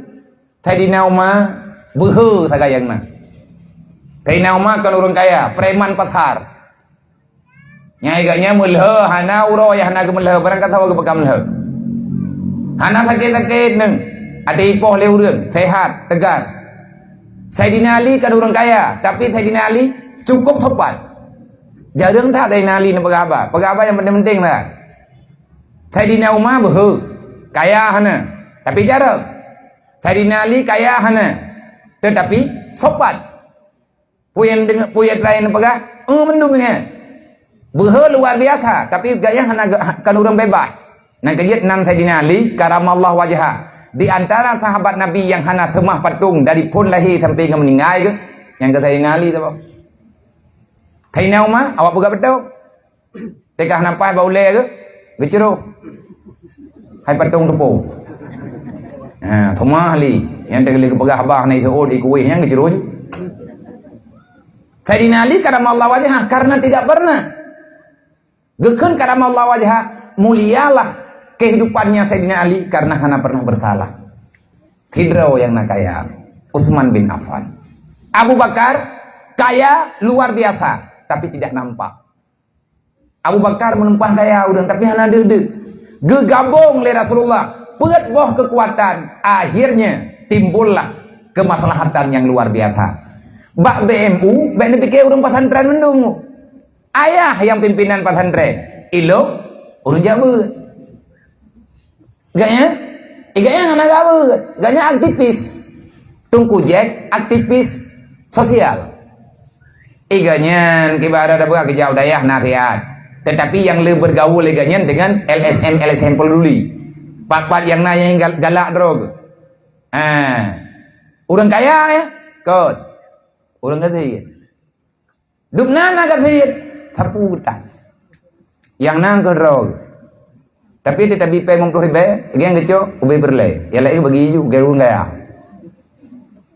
Saidina Umar, beuhe sagai nyang na. Saidina Umar kan ureueng kaya, preman pasar. Nyang gobnyan meulhö, hana uroe nyang hana geumeulhö, barangkasoe geupeugah meulhö. Hana sakét-sakét neuh, até ipoh lé ureueng, sehat, tegar. Saidina Ali kan ureueng kaya, tapi Saidina Ali cukup sopan. Jareueng that Saidina Ali neupeugah haba. Peugah haba nyang penting-penting that. Saidina Umar beuhe, kaya hana, tapi jareueng. Saidina Ali kaya hana, tetapi sopan. Peue nyang deungo-, peue nyang laén neupeugah, "Eh, mandum nyan." Beuhe luar biasa, tapi gobnyan hana ge-, ha-, kon ureueng beubaih. Nyang keujeuet nan Saidina Ali karamallahu wajhah. Di antara sahabat Nabi nyang hana seumah patong dari phon lahé sampai ngon meuninggai geuh, nyang keu Saidina Ali saboh. Saidina Umar, awak peugah beutôi. Teuka hana paih bak ulée geuh, geucroh. Hai patong teupeu. Ha, teuma ahli. Nyang teuka lé geupeugah bah na iseuôt di kueh nyang geucroh. Saidina Ali karamallahu wajhah karena tidak pernah. Geukheun karamallahu wajhah, mulialah kehidupannya Saidina Ali karena hana pernah bersalah. Sidroe nyang na kaya, Utsman bin Affan. Abu Bakar kaya luar biasa, tapi tidak nampak. Abu Bakar meulimpah kaya ureueng, tapi hana deuh-deuh. Geugabong lé Rasulullah peuet boh keukuatan, akhirnya timbullah kemaslahatan nyang luar biasa. Bak B M U, bèk neupike ureueng pesantren mandum. Ayah nyang pimpinan pesantren, ilong ureueng jak beuet. Gobnyan, gobnyan hana gabeuet. Gobnyan aktivis. Teungku Jack aktivis sosial. Gobnyan kiban ada buka keujak u dayah na siat. Tetapi nyang le bergaul lé gobnyan dengan L S M, L S M peduli. Pat-pat nyang na nyang gal-, galak droe. Ha. Ureueng kaya ya? Kot. Ureueng kaya. Dum na na gasien, sapeue tan. Nyang na keudroe. Tapi teutabri pèng limong ploh ribèe, lagèe nyang geucok, ubé peureulèe. Nyang laén bagi ju, geu ureueng kaya.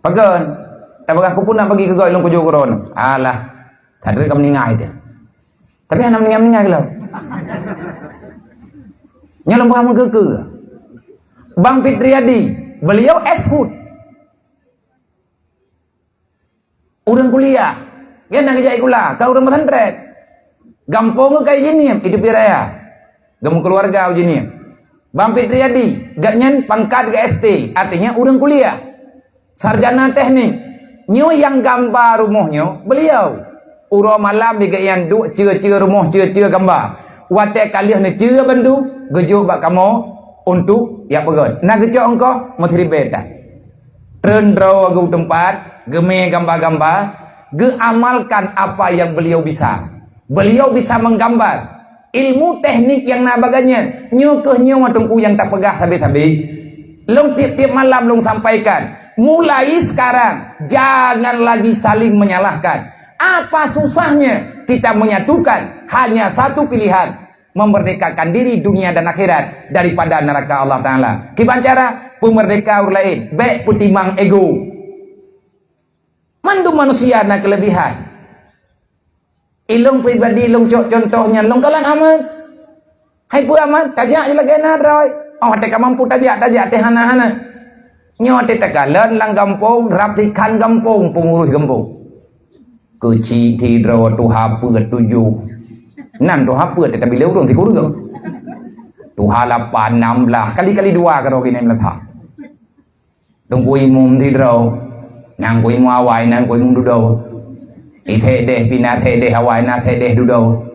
Pakon? Tapeugah keupeue na bagi keu gob lôn kujok keu droeneuh. Alah, sadari ka meuninggai teuh. Tapi hana meuninggai-meuninggai lom. Nyoe lôn peugah meukeue-keue. Bang Fitriadi, beliau S Hut. Ureueng kuliah, gobnyan geujak sikula, ka ureueng pesantren. Gampông geuh ka Uji Niem, di Teupin Raya. Geumeukeuluwarga Uji Niem. Bang Fitriadi, gobnyan pangkat geuh S T, artinya ureueng kuliah. Sarjana teknik. Nyoe nyang gamba rumoh nyoe, beliau. Uroe malam di gobnyan duek ceue-ceue rumoh, ceue-ceue gamba. Watèe ka lheueh neuceue bandum, geujok bak kamoe untuk jak peugöt. Na geucok ongkoh, meusiribèe that. Treun droe geuh u teumpat, geumè gamba-gamba, geuamalkan apa yang beliau bisa. Beliau bisa menggambar. Ilmu teknik nyang na bak gobnyan, nyoe kheueh nyoe Teungku nyang tapeugah sabe-sabe. Lôn tiep-tiep malam lôn sampaikan, mulai sekarang jangan lagi saling menyalahkan. Apa susahnya kita menyatukan hanya satu pilihan, memerdekakan diri dunia dan akhirat daripada neraka Allah Taala. Kiban cara? Peumerdeka ureueng laén, bèk peutimang ego. Mandum manusia na keulebihan. Ilôn pribadi lôn cok cuntoh nyan lôn kalon aman. Hai peue aman? Tajak je lagèe na droe. Oh, teuka mampu tajak, tajak, teuh hana-hana. Nyoe teuh takalon lam gampông, rab sikhan gampông, peungurus gampông. Keuchik sidroe tuha peuet tujoh. Nan tuha peuet teuh tabilé ureueng sikureueng. Tuha lapan, nam blah, kali-kali dua keudroe geuneuk meuleuta. Teungku Imum sidroe, na Teungku Imum awai, na Teungku Imum dudoe. Di Sèkdèh pih na Sèkdèh awai, na Sèkdèh dudoe.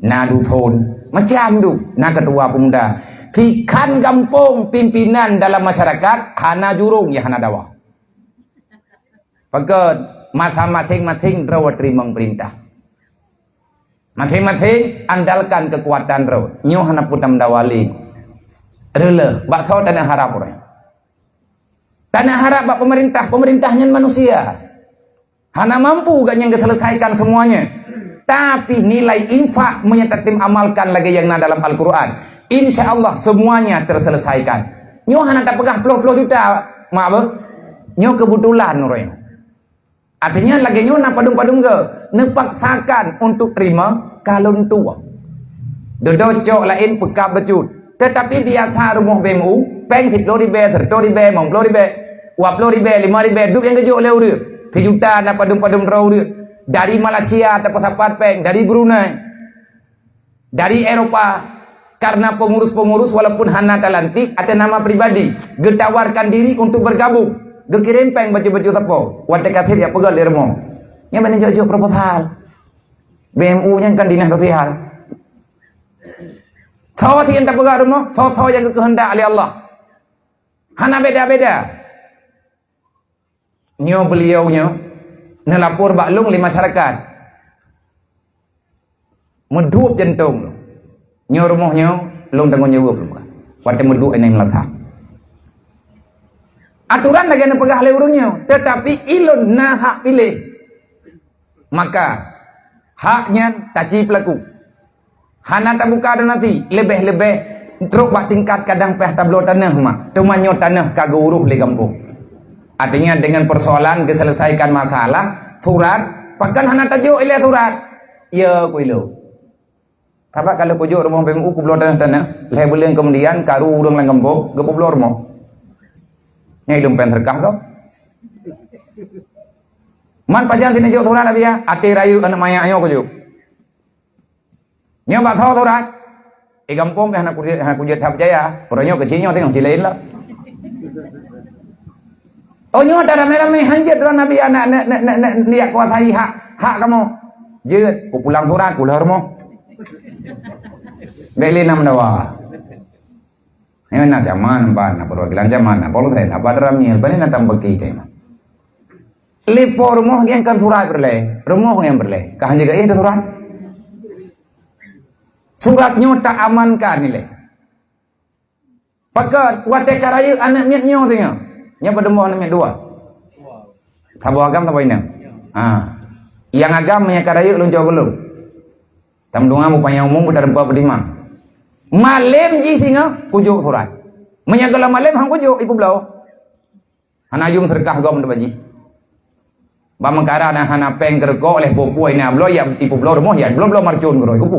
Na dusun, macam tu, na ketua pemuda. Sikhan gampông pimpinan dalam masyarakat hana jurông nyang hana dawa. Pakon? Masa maséng-maséng droe teurimong peurintah. Maséng-maséng andalkan keukuatan droe. Nyoe hana peue tameudawa lé. Reuloh, bak soe taneuk harab uroe? Taneuk harab bak peumeurintah, peumeurintah nyan manusia. Hana mampu gobnyan geuselesaikan seumuanya. Tapi nilai infak meunyoe tatem amalkan lagèe nyang na dalam Al-Qur'an, insya Allah seumuanya teuselesaikan. Nyoe hana tapeugah ploh-ploh juta, mak beuh. Nyoe keubetulan uroe nyoe. Artinya lagèe nyoe na padum-padum geuh, neupaksakan untuk teurimong kalon tuwoe. Dudoe cok laén peukab bacut. Teutapi biasa rumoh B M U, pèng siploh ribèe, siratoh ribèe, limong ploh ribèe, dua ploh ribèe, lima ribèe, dum nyang geujok lé ureueng. Sijuta na padum-padum droe ureueng. Dari Malaysia tapeusapat pèng, dari Brunei. Dari Eropa, karena pengurus-pengurus walaupun hana talantik atas nama pribadi, geutawarkan diri untuk bergabung, geukirém pèng bacut-bacut sapo, watèe ka sép jak peugöt lé rumoh. Nyan ban jok-jok proposal. B M U nyan kan dinas sosial. Tho sian tapeugah rumoh, tho-tho nyang geukeuheundak lé Allah. Hana beda-beda. Nyoe beuliau nyoe neulapor bak lôn lé masyarakat. Meuduek jantong lôn. Nyoe rumoh nyoe lôn tanggong jaweueb lôn buka. Watée meuduek inong meulatham. Aturan lagée neupeugah lé ureuëng nyoe, teutapi ilôn na hak piléh. Maka, hak nyan taci peulaku. Hana tabuka donasi, leubeh-leubeh trok bak tingkat kadang pih tabloe tanoh mak. Teuma nyoe tanoh ka geuurôh lé gampông. Artinya dengan persoalan geuseuleusaikan masalah surat, pakon hana tajok ilée surat? Ya, ku ilôn. Sabab kalau kujok rumoh B M U kubloe tanoh-tanoh, lhée buleuen keumudian karu ureuëng lam gampông geupubloe rumoh. Nyan ilôn péng seudeukah kah? Man pajan sini jok surat Nabi ya, até rayeuk aneuk manyak nyoe kujok. Nyoe bak soe surat? Eh gampông pih hana kujeuet, hana kujeuet that peucaya. Uroe nyoe keuchik nyoe teungoh ci laén lah. Oh nyoe ata ramé-ramé hanjeuet droe Nabi aneuk neuk neuk neuk neuk neuk kuasai hak hak kamoe. Jeuet, kupulang surat, kulah rumoh. Bék lé nam dawa. Nyoe na caman ban, na perwakilan caman, na polsek, na padramil, bani na tambaki tema. Lipo rumoh ngieng kan surat berlé, rumoh ngieng berlé. Kah hanya gaih surat. Surat nyoe tak amankan nilai. Pakat watée ka rayeuk aneuk miet nyoe teuh nyoe. Nyoe padum boh aneuk miet dua. Saboh agam saboh inong. Ha. Yang agam meunyo ka rayeuk lôn cok geulong. Tam dunga mupanyang umum buta rempa pedima. Malem jih singoh kujok surat. Meunyo geulong malem han kujok ipubloe. Hana yum seudeukah gom teubaji. Ba meukara na hana péng keureuko leh bopue na bloe ya ipubloe rumoh ya bloe-bloe marcon keuroi kupu.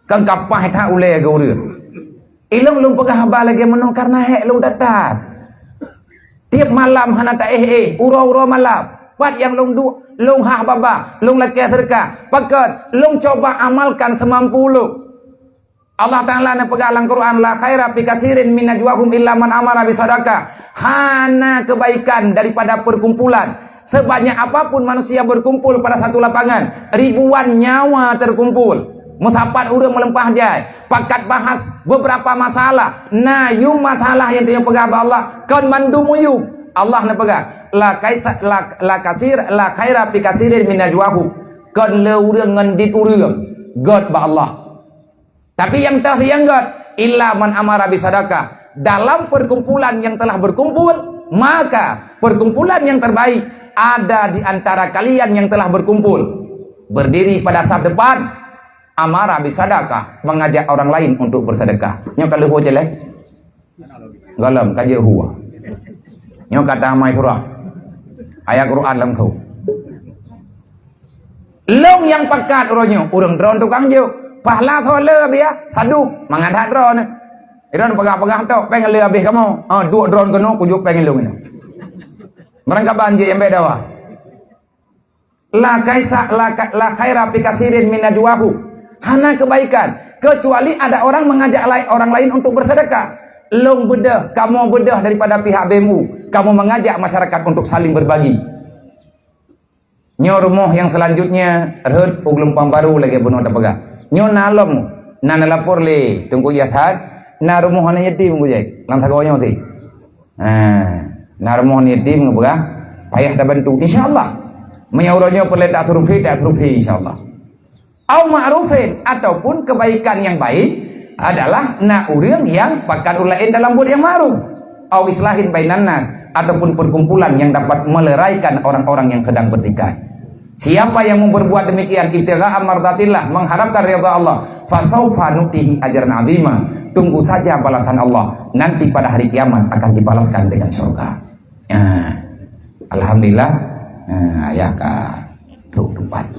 Kan kapah that ulée geu ureuëng. Ilong lôn peugah haba lagée meunoe karena hék lôn that-that. Tieb malam hana taéh-éh, uroe-uroe malam. Pat nyang lôn duek, lôn hah baba, lôn lakée seudeukah. Pakon, lôn cuba amalkan seumampu lôn. Allah Taala neupeugah lam Quran, "La khaira fi katsirin min najwahum illa man amara bisadaqah." Hana kebaikan daripada perkumpulan. Sebanyak apapun manusia berkumpul pada satu lapangan, ribuan nyawa terkumpul. Meusapat ureuëng meuleumpah jai, pakat bahas beberapa masalah. Na yum masalah nyang teupeugah bak Allah, kon mandum yum. Allah neupeugah, "La kaisa la, la kasir la khaira fi katsirin min najwahum." Kon le ureuëng ngon dit ureuëng, göt bak Allah. Tapi nyang teuh nyang göt, "Illa man amara bisadaqah." Dalam perkumpulan yang telah berkumpul, maka perkumpulan yang terbaik ada di antara kalian yang telah berkumpul. Berdiri pada saf depan, amara bisadaqah, mengajak orang lain untuk bersedekah. Nyoe ka leuhô jelek. Gohlom ka jeuet hua. Nyoe ka tamai surah. Ayat Quran lam keu. Lôn nyang pakat uroe nyoe, ureuëng droen tukang jok. Pahla soe le biya, sadu, mangat that droen. Droen peugah-peugah tok, péng le habéh kamoe. Ha, duek droen keunoe kujok péng lôn nyoe. Meurangkaban jih nyang bék dawa. La kaisa la, ka- la khaira fi katsirin min najwahum. Hana kebaikan kecuali ada orang mengajak lai- orang lain untuk bersedekah. Lôn beudôh, kamoe beudôh daripada pihak B M U. Kamoe mengajak masyarakat untuk saling berbagi. Nyoe rumoh nyang selanjutnya rhot u Geulumpang Baru lagée bunoe tapeugah. Nyoe na lom, na neulapor lé Teungku Yasad, na rumoh aneuk yatim Teungku Jack, lam sagoe nyoe teuh. Ha, na rumoh aneuk yatim geupeugah, payah tabantu. Insya Allah. Meunyoe uroe nyoe peureulée tasurvei, tasurvei insya Allah. Au ma'rufin, ataupun kebaikan yang baik adalah na ureuëng yang pakat ureuëng laén dalam buet yang ma'ruf. Au islahin bainan nas, ataupun perkumpulan yang dapat meleraikan orang-orang yang sedang bertikai. Siapa yang mau berbuat demikian ibtigha'a mardatillah, mengharapkan ridha Allah, fasaufa nutihi ajran azima. Tunggu saja balasan Allah, nanti pada hari kiamat akan dibalaskan dengan surga. Ya. Alhamdulillah, eh, ayah ka trok tupat.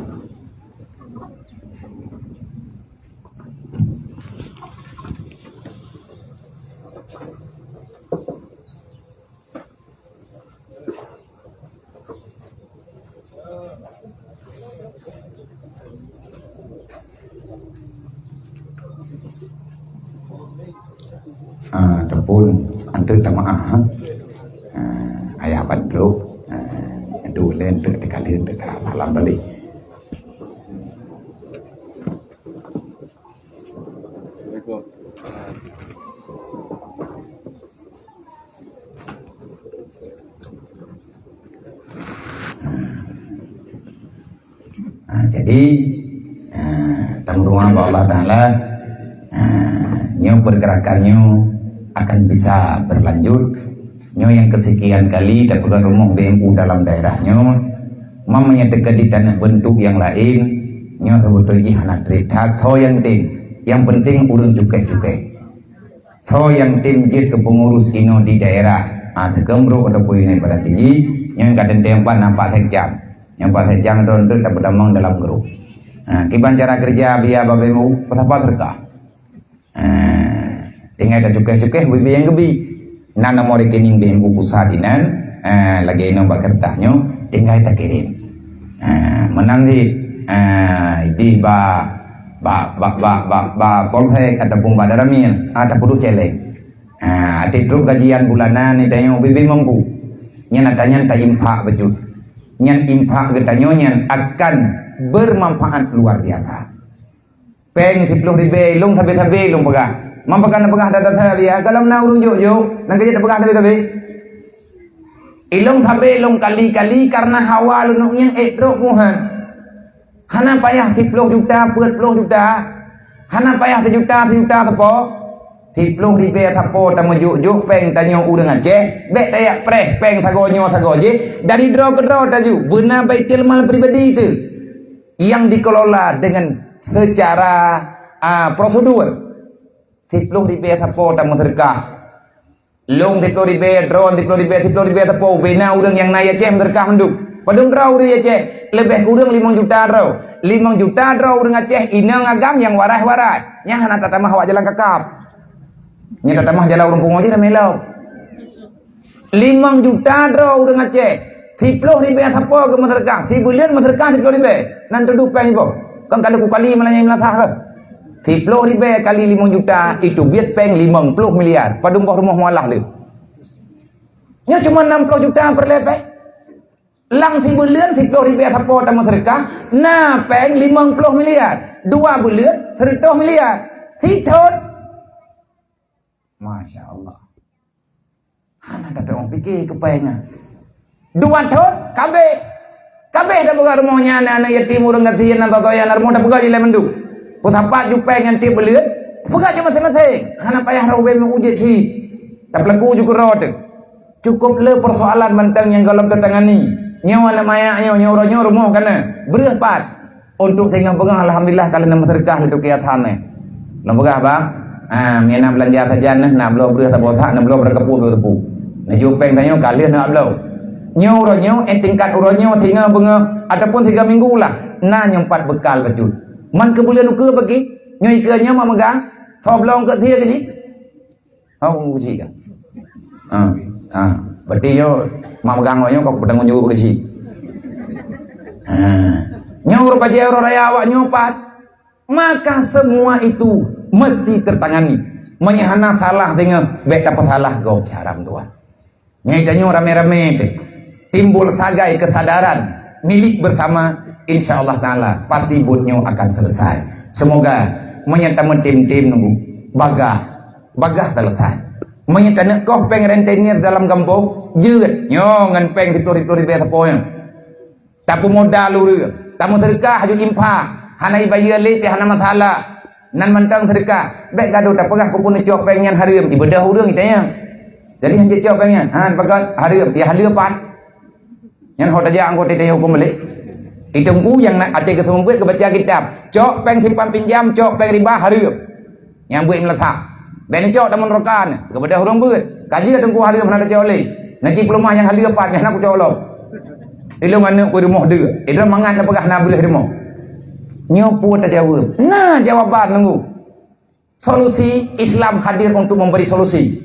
Ah, teupun anteuk tamaah, ha. Ah, ayah bandum, ah, adu len teuk dikali teuk salam balik. Ha, jadi, ha, tameudoa bak Allah Taala, ha, nyoe pergerakan nyoe akan bisa berlanjut. Nyoe nyang kesekian kali tapeugah rumoh B M U dalam daerah nyoe. Meunyoe teuka di tanah bentuk nyang laén, nyoe sebetul jih hana treb that, soe nyang tem. Nyang penting ureuëng cukéh-cukéh. Soe nyang tem jeuet keu peungurus inoe di daerah, ha, teukeumrok ataupun inoe ibarat jih, nyang ka teuntée ban nampak sejam. Nyang pat sejam droe nteuk tapeutamong dalam grup. Ha, kiban cara kerja biaya B M U, peusapa seudeukah. Ha, tinggai ka cukéh-cukéh, bubé nyang geubi. Na nomor rekening B M U pusat inan, ha, lagée inoe bak keureutah nyoe, tinggai takirém. Ha, meunan cit, ha, di ba, ba, ba, ba, ba, ba polsek ataupun ba Danramil, ha, tapeuduek céléng. Ha, até trok gajian bulanan ni tanyoe bubé mampu. Nyan ata nyan tainfak bacut. Nyan infak geutanyoe nyan akan bermanfaat luar biasa. Péng siploh ribée, ilong sabe-sabe ilong peugah. Mam peugah na peugah dada sabe, kalau na ureuëng jok-jok, nyang keu jeuet peugah sabe-sabe. Ilong sabe ilong kali-kali karena hawa lôn nyang ék trok muhan. Hana payah siploh juta, peuet ploh juta. Hana payah seujuta, seujuta sapo. Siploh ribée sapo tameujok-jok péng tanyoe ureuëng Aceh, bék tajak preh péng sagoe nyoe sagoe jih, dari droe keu droe taju, beuna baitul mal pribadi teuh. Yang dikelola dengan secara, a, prosedur. Siploh ribée sapo tameuseudeukah. Lôn siploh ribée, droe siploh ribée, siploh ribée sapo, bubé na ureuëng nyang na i Aceh meuseudeukah mandum. Padum droe ureuëng i Aceh, leubeh kureueng limong juta droe. Limong juta droe ureuëng Aceh, inong agam nyang warai-warai. Nyan hana tatamah awak jalan kakab. Nyan tatamah jalan ureuëng pungo jih ramé lom. Limong juta droe ureuëng Aceh. Siploh ribée sapo geumeuseudeukah, sibuleuen meuseudeukah siploh ribée. Nan tuduh péng iboh. Kan kalau kukali malah nyang meunasah ke? Siploh ribée kali limong juta, itu biet péng limong ploh miliar. Padum boh rumoh mualah lé. Nyoe cuma enam puluh juta peureulée péng. Lam sibuleuen siploh ribée sapo tameuseudeukah, na péng limong ploh miliar. Dua buleuen, seratus miliar. Sithon. Masya Allah. Hana tatu'oh pike keu péng nyan. Dua thon, kabeh. Kabeh dah peugah rumoh nyan, aneuk-aneuk yatim, ureuëng gasien, nyang totoyan, rumoh dah peugah jilai mandum. Peusapat ju péng nyan tiep buleuen, peugah ju maséng-maséng. Hana payah rot ubé meu ujeut si. Tapeulaku ju keudroe teuh. Cukup le persoalan mantong nyang gohlom teutangani. Nyoe aneuk manyak nyoe, nyoe uroe nyoe rumoh kana. Breueh pat. Untuk singoh beungoh, alhamdulillah, ka lheueh na meuseudeukah lé Teungku Yathan nyoe. Lôn peugah, Bang, ah, meunan beulanja sajan nyoe, na bloe breueh saboh sak, na bloe breueh keupeue, bloe teupeue. Neujok péng tanyoe, ka lheueh na bloe. Nyoe uroe nyoe, eh, tingkat uroe nyoe, singoh beungoh, ataupun tiga minggu lah, na nyoe pat beukal bacut. Man keu buleuen ukeue bagi, nyoe ikeue nyoe mak meugang, soe bloe eungkot sie keu jih. Oh, keuchik kan? Ah, ah. Berarti nyoe mak megang awak nyoe kau bertanggung jawab keuchik. Ah. Nyoe uroe bajée uroe raya awak nyoe pat. Maka semua itu mesti tertangani. Meunyoe hana salah deungoe, bék tapeusalah gob cara meutuah. Nyoe tanyoe ramé-ramé teuh. Timbul sagai kesadaran milik bersama, insya Allah Taala pasti buet nyoe akan selesai. Semoga meunyoe tameutim-tim nunggu bagah, bagah selesai. Meunyoe taneuk koh péng rentenir dalam gampông, jeuet nyoe ngon péng siploh ribée sapo nyoe. Tapeumodal ureuëng, tameuseudeukah aju infak, hana ibayeue lé pih hana masalah. Nan mantong seudeukah, bék gadoh tapeugah keupeue neucok péng nyan hareuem, ibeudôh ureuëng itanyong. Jadi hanjeuet cok péng nyan, ha, pakat hareuem, ya haleue pat. Nyan ho tajak anggota itanyong huköm balek. Itungku nyang na até geuseumeubeuet geubaca kitab, cok péng simpan pinjam, cok péng riba hareuem. Nyang buet meuleusak. Bék neucok tamong rokan, geubeudôh ureuëng beuet. Ka jeuet teungku hareuem hana tacok lé. Na cit peuleumah nyang haleue pat, nyang hana kucok lom. Ilong aneuk ku rumoh deuek. Idroe mangat na peugah na breueh rumoh. Nyoe peue tajaweueb? Na jawaban nunggu. Solusi, Islam hadir untuk memberi solusi.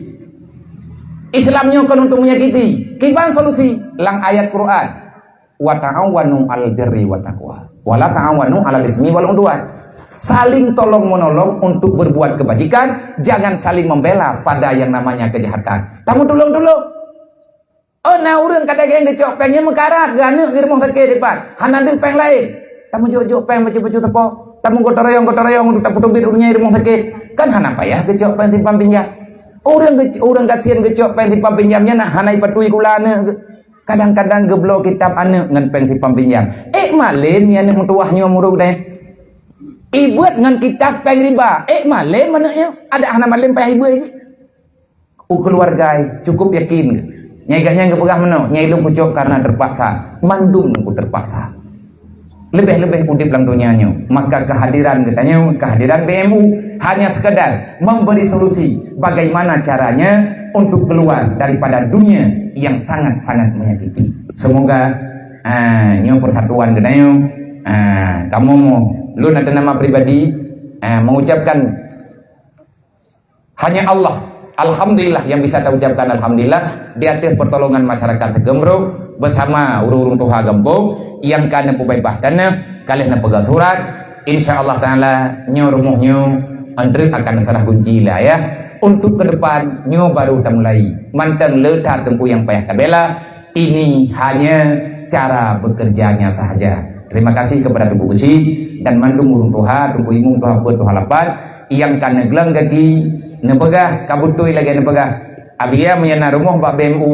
Islam nyoe kon untuk menyakiti. Kiban solusi? Lam ayat Quran. "Wa ta'awanu 'alal birri wa taqwa, wa la ta'awanu 'alal ismi wal 'udwan." Saling tolong-menolong untuk berbuat kebajikan, jangan saling membela pada yang namanya kejahatan. Tameutulông-tulông. Oh, na ureuëng kadang-kadang geucok péng nyang meukarat, geuaneuk geurumoh sakét dipat. Hana deuh péng laén. Tameujok-jok péng bacut-bacut sapo. Tamong gotong royong, gotong royong untuk tapeuteubiet ureuëng nyang rumoh sakét. Kan hana payah geucok péng simpang pinjam. Ureuëng geuc-, ureuëng gasien geucok péng simpang pinjam nyan hana ipatui kula aneuk. Kadang-kadang geubloe kitab aneuk ngon péng simpang pinjam. Ék malém nyan aneuk meutuwah nyoe muruk deh. Ibeuet ngon kitab péng riba. Ék malém aneuk nyoe. Adak hana malém payah ibeuet jih. U keuluwarga cukup yakin. Nyai gobnyan geupeugah meunoe, nyai lôn kucok karena terpaksa. Mandum ku terpaksa. Leubeh-leubeh udeb lam donya nyoe, maka kehadiran geutanyoe, kehadiran B M U hanya sekadar memberi solusi bagaimana caranya untuk keluar daripada dunia yang sangat-sangat menyakiti. Semoga, ah, nyoe persatuan geutanyoe, ah, kamoe mo-, lôn atas nama pribadi, ah, mengucapkan hanya Allah. Alhamdulillah yang bisa taucapkan alhamdulillah di ateueh pertolongan masyarakat Geumruk bersama ureuëng-ureuëng tuha gampông nyang ka neupeubeubah taneuh, ka lheueh neupeugah surat. Insya Allah Taala nyoe rumoh nyoe antreuk akan serah kunci lé ayah. Untuk ke depan nyoe baru tamulai. Mantong le that teungku nyang payah tabela. Ini hanya cara bekerjanya sahaja. Terima kasih kepada Teungku Keuchik dan mandum ureuëng tuha, Teungku Imum, tuha peuet, tuha lapan, nyang ka neugleng gaki, neupeugah ka beutôi lagée neupeugah, Abia meunyo na rumoh bak B M U,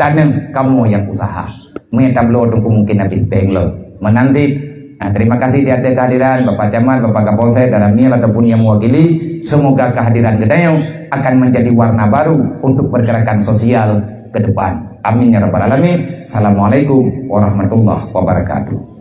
taneuh kamoe nyang usaha. Meunyo tabloe Teungku mungkin habéh péng lom. Meunan cit. Ah, terima kasih di ateueh kehadiran Bapak Camat, Bapak Kapolsek, Danramil ataupun yang mewakili. Semoga kehadiran geutanyoe akan menjadi warna baru untuk pergerakan sosial ke depan. Amin ya rabbal alamin. Assalamualaikum warahmatullahi wabarakatuh.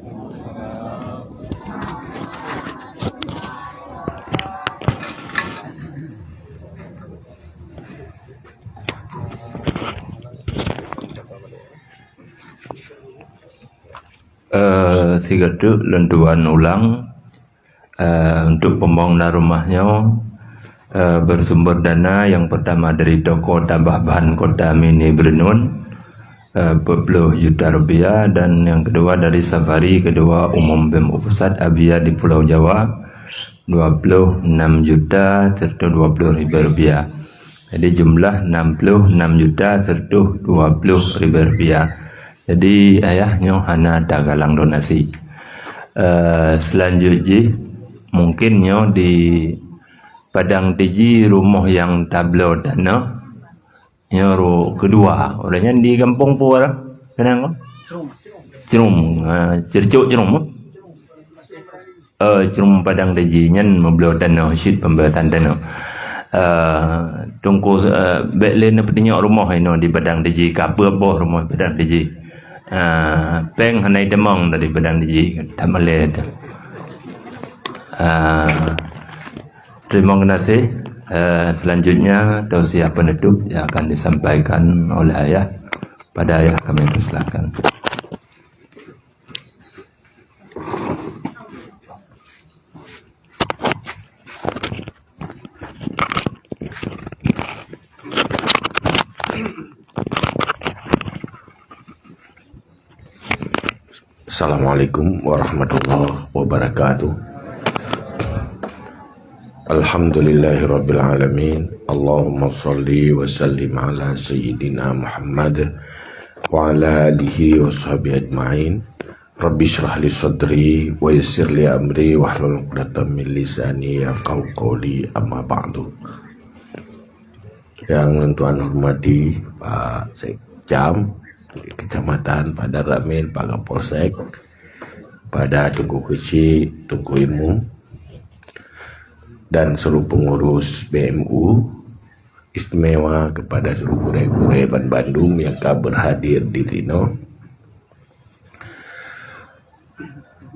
Eh, sigoe teuk lôn tuan ulang. Eh, untuk pembangunan rumah nyoe, eh, bersumber dana yang pertama dari toko tambah bahan kota mini Beureunuen, eh, empat puluh juta rupiah, dan yang kedua dari safari kedua umum B M U Pusat Abia di Pulau Jawa, dua puluh enam juta serta dua puluh ribu rupiah. Jadi jumlah enam puluh enam juta serta dua puluh ribu rupiah. Jadi ayah nyoe hana tagalang donasi. Eh, selanjut jih mungkin nyoe di Padang Tiji rumoh nyang tabloe taneuh. Nyoe ru-, kedua. Udah nyan di gampông peue? Kenang ko? Cerum. Ha, Cercok Cerum. Eh, Cerum Padang Tiji nyan meubloe taneuh, cit pembuatan taneuh. Eh, Teungku, eh, bék lé neupeutunyok rumoh inoe di Padang Tiji, ka peuet boh rumoh Padang Tiji. Eh, péng hana itamong dari Padang Tiji, that malée teuh. Eh, terima kasih. Eh, selanjutnya, tausiah penutup yang akan disampaikan oleh ayah. Pada ayah kami persilakan. Assalamualaikum warahmatullahi wabarakatuh. Alhamdulillahirabbil alamin. Allahumma shalli wa sallim ala sayyidina Muhammad wa ala alihi wa sahbihi ajmain. Rabbi shrah li sadri wa yassir li amri wahlul 'uqdatam min lisani yafqahu qawli, amma ba'du. Yang tuan hormati Pak Sekcam Kecamatan, Pak Danramil, Pak Kapolsek, pada Teungku Keuchik, Teungku Imum, dan seluruh pengurus B M U, istimewa kepada seluruh gurée-gurée banbandum yang ka berhadir di sinoe.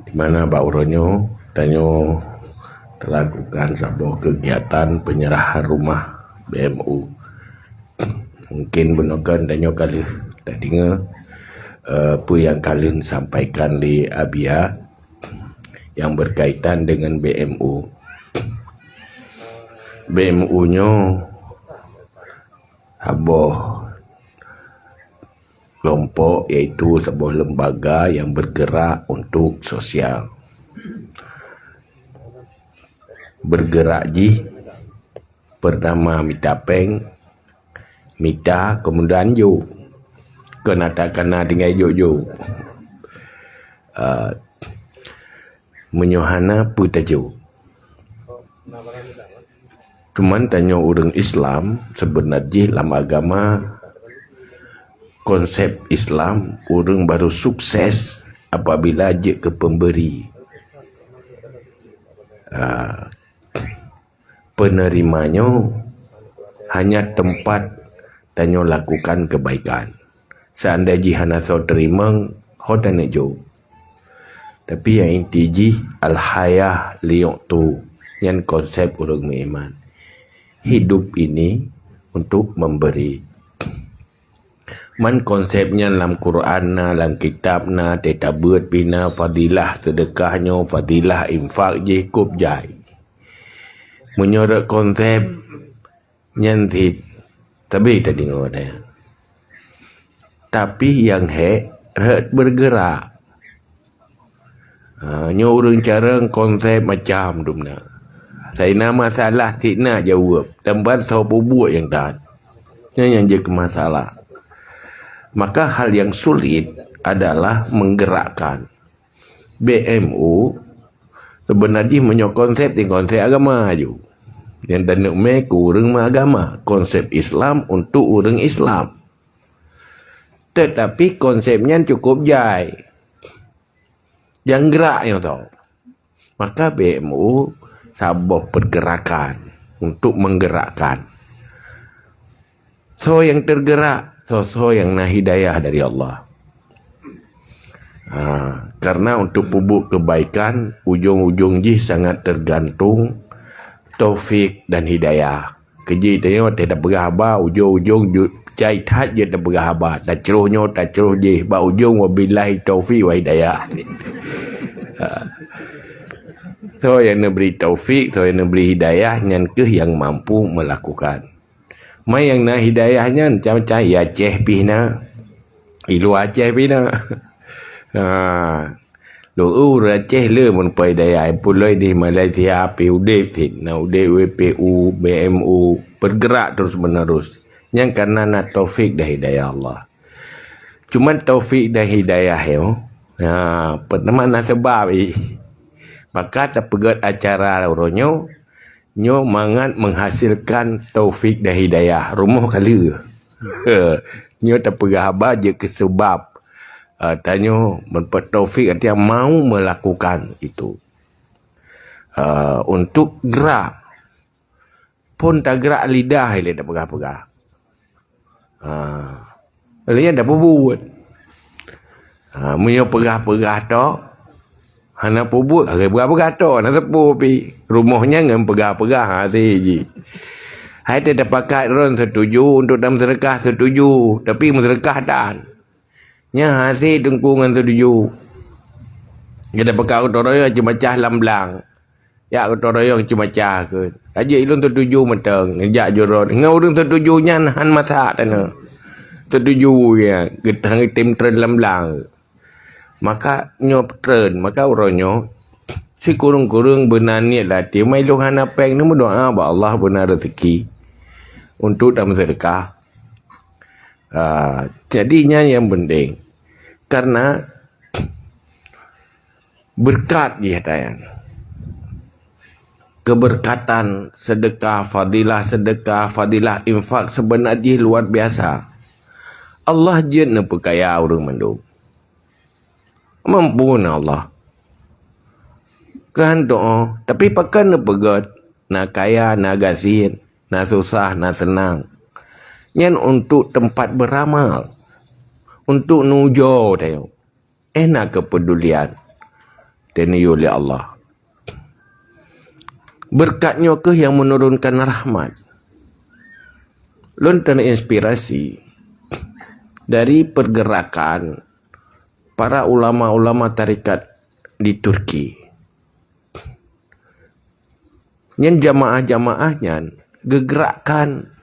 Di mana bak uroe nyoe tanyoe teulakukan saboh keugiatan penyerahan rumah B M U. Mungkin bunoe kon tanyoe ka lheueh tadeungoe, eh, peue nyang ka lheueh sampaikan lé Abia yang berkaitan dengan B M U. B M U nyoe saboh kelompok, yaitu saboh lembaga yang bergerak untuk sosial. Bergerak jih pertama mita péng, mita kemudian jok. Keu na takana tinggai jok-jok. Ah, Meunyoe hana, peue tajok? Cuman tanyoe ureuëng Islam, sebenar jih lam agama, konsep Islam, ureuëng baru sukses apabila jeuet keu pemberi. Ah, penerima nyoe hanya tempat tanyoe lakukan kebaikan. Seandai jih hana soe teurimong, ho taneuk jok. Tapi nyang inti jih, al-hayah liyu'tu, nyan konsep ureuëng meuiman. Hidup ini untuk memberi. Man konsep nyan lam Quran na, lam kitab na, teutabeuet pih na, fadilah seudeukah nyoe, fadilah infak jih kôb jai. Meunyoe rot konsep nyan cit, tabi tadeungoe nyan. Tapi nyang hék rot bergerak. Ha, nyoe ureuëng carông konsep macam dum na. Sai na masalah cit na jaweueb, teumpat soe peubuet nyang that. Nyan nyang jeuet keu masalah. Maka hal yang sulit adalah menggerakkan. B M U, sebenar jih meunyoe konsep, di konsep agama aju. Nyang taneuk mé keu ureuëng meuagama, konsep Islam untuk ureuëng Islam. Tetapi konsep nyan cukup jai. Nyang gerak nyoe tau. Maka B M U saboh pergerakan untuk menggerakkan. Soe nyang tergerak, soe-soe nyang na hidayah dari Allah. Ha, karena untuk peubuet kebaikan, ujong-ujong jih sangat tergantung taufik dan hidayah. Keujih tanyoe watée tapeugah haba, ujong-ujong ju-, jai that jeuet tapeugah haba. Tacroh nyoe, tacroh jih, bak ujong wabillahi taufik wa hidayah. Ha. Soe nyang neubri taufik, soe nyang neubri hidayah, nyan kheueh nyang mampu melakukan. Ma nyang na hidayah nyan macam-macam, i Aceh pih na, i luwa Aceh pih na. Ha. Lôn ureuëng Aceh le meuneupa hidayah, puloi di Malaysia pih udeb cit, na udeb W P U, B M U, bergerak terus menerus. Nyan karena na taufik dan hidayah Allah. Cuma taufik dan hidayah nyoe, ha, pertama na sebab ih. Maka tapeugét acara uroe nyoe, nyoe mangat menghasilkan taufik dan hidayah. Rumoh kali. Nyoe tapeugah haba jeuet keu sebab, eh, tanyoe mendapat taufik, artinya mau melakukan itu. Eh, untuk gerak. Phon tagrak lidah ilée tapeugah-peugah. Ha. Lé nyan tapeubuet. Ha, meunyoe peugah-peugah tok, hana peubuet, lagée peugah-peugah tok, hana teupeu pi. Rumoh nyan ngon peugah-peugah hase jih. Hai teuh tapakat droe setuju untuk dan meuseudeukah setuju, tapi meuseudeukah tan. Nyan hase teungku ngon setuju. Gata peugah gotong royong cuma cah lam blang. Jak gotong royong cuma cah keuh. Ka jeuet ilôn setuju mantong, jak jurot. Ngon ureuëng setuju nyan han masak tanoh. Setuju ya, geutem treun lam blang. Maka nyoe treun, maka uroe nyoe sikureueng-kureueng beuna niet lam até, meunyoe hana péng, neumeudoa bak Allah beuna rezeki untuk dan meuseudeukah. Ah, jadi nyan nyang penting. Karena berkat jih ata nyan. Keberkatan sedekah, fadilah sedekah, fadilah infak sebenar jih luar biasa. Allah jeuet neupeukaya ureuëng mandum. Mampu na Allah. Keuhan doa, tapi pakon neupeugét, na kaya, na gasien, na susah, na seunang. Nyan untuk tempat beramal, untuk neujoe tanyoe. Eh, na keupedulian dan neuyue lé Allah. Berkat nyoe kheueh nyang menurunkan rahmat. Lôn terinspirasi dari pergerakan para ulama-ulama tarekat di Turki. Nyan jamaah-jamaah nyan geugerakkan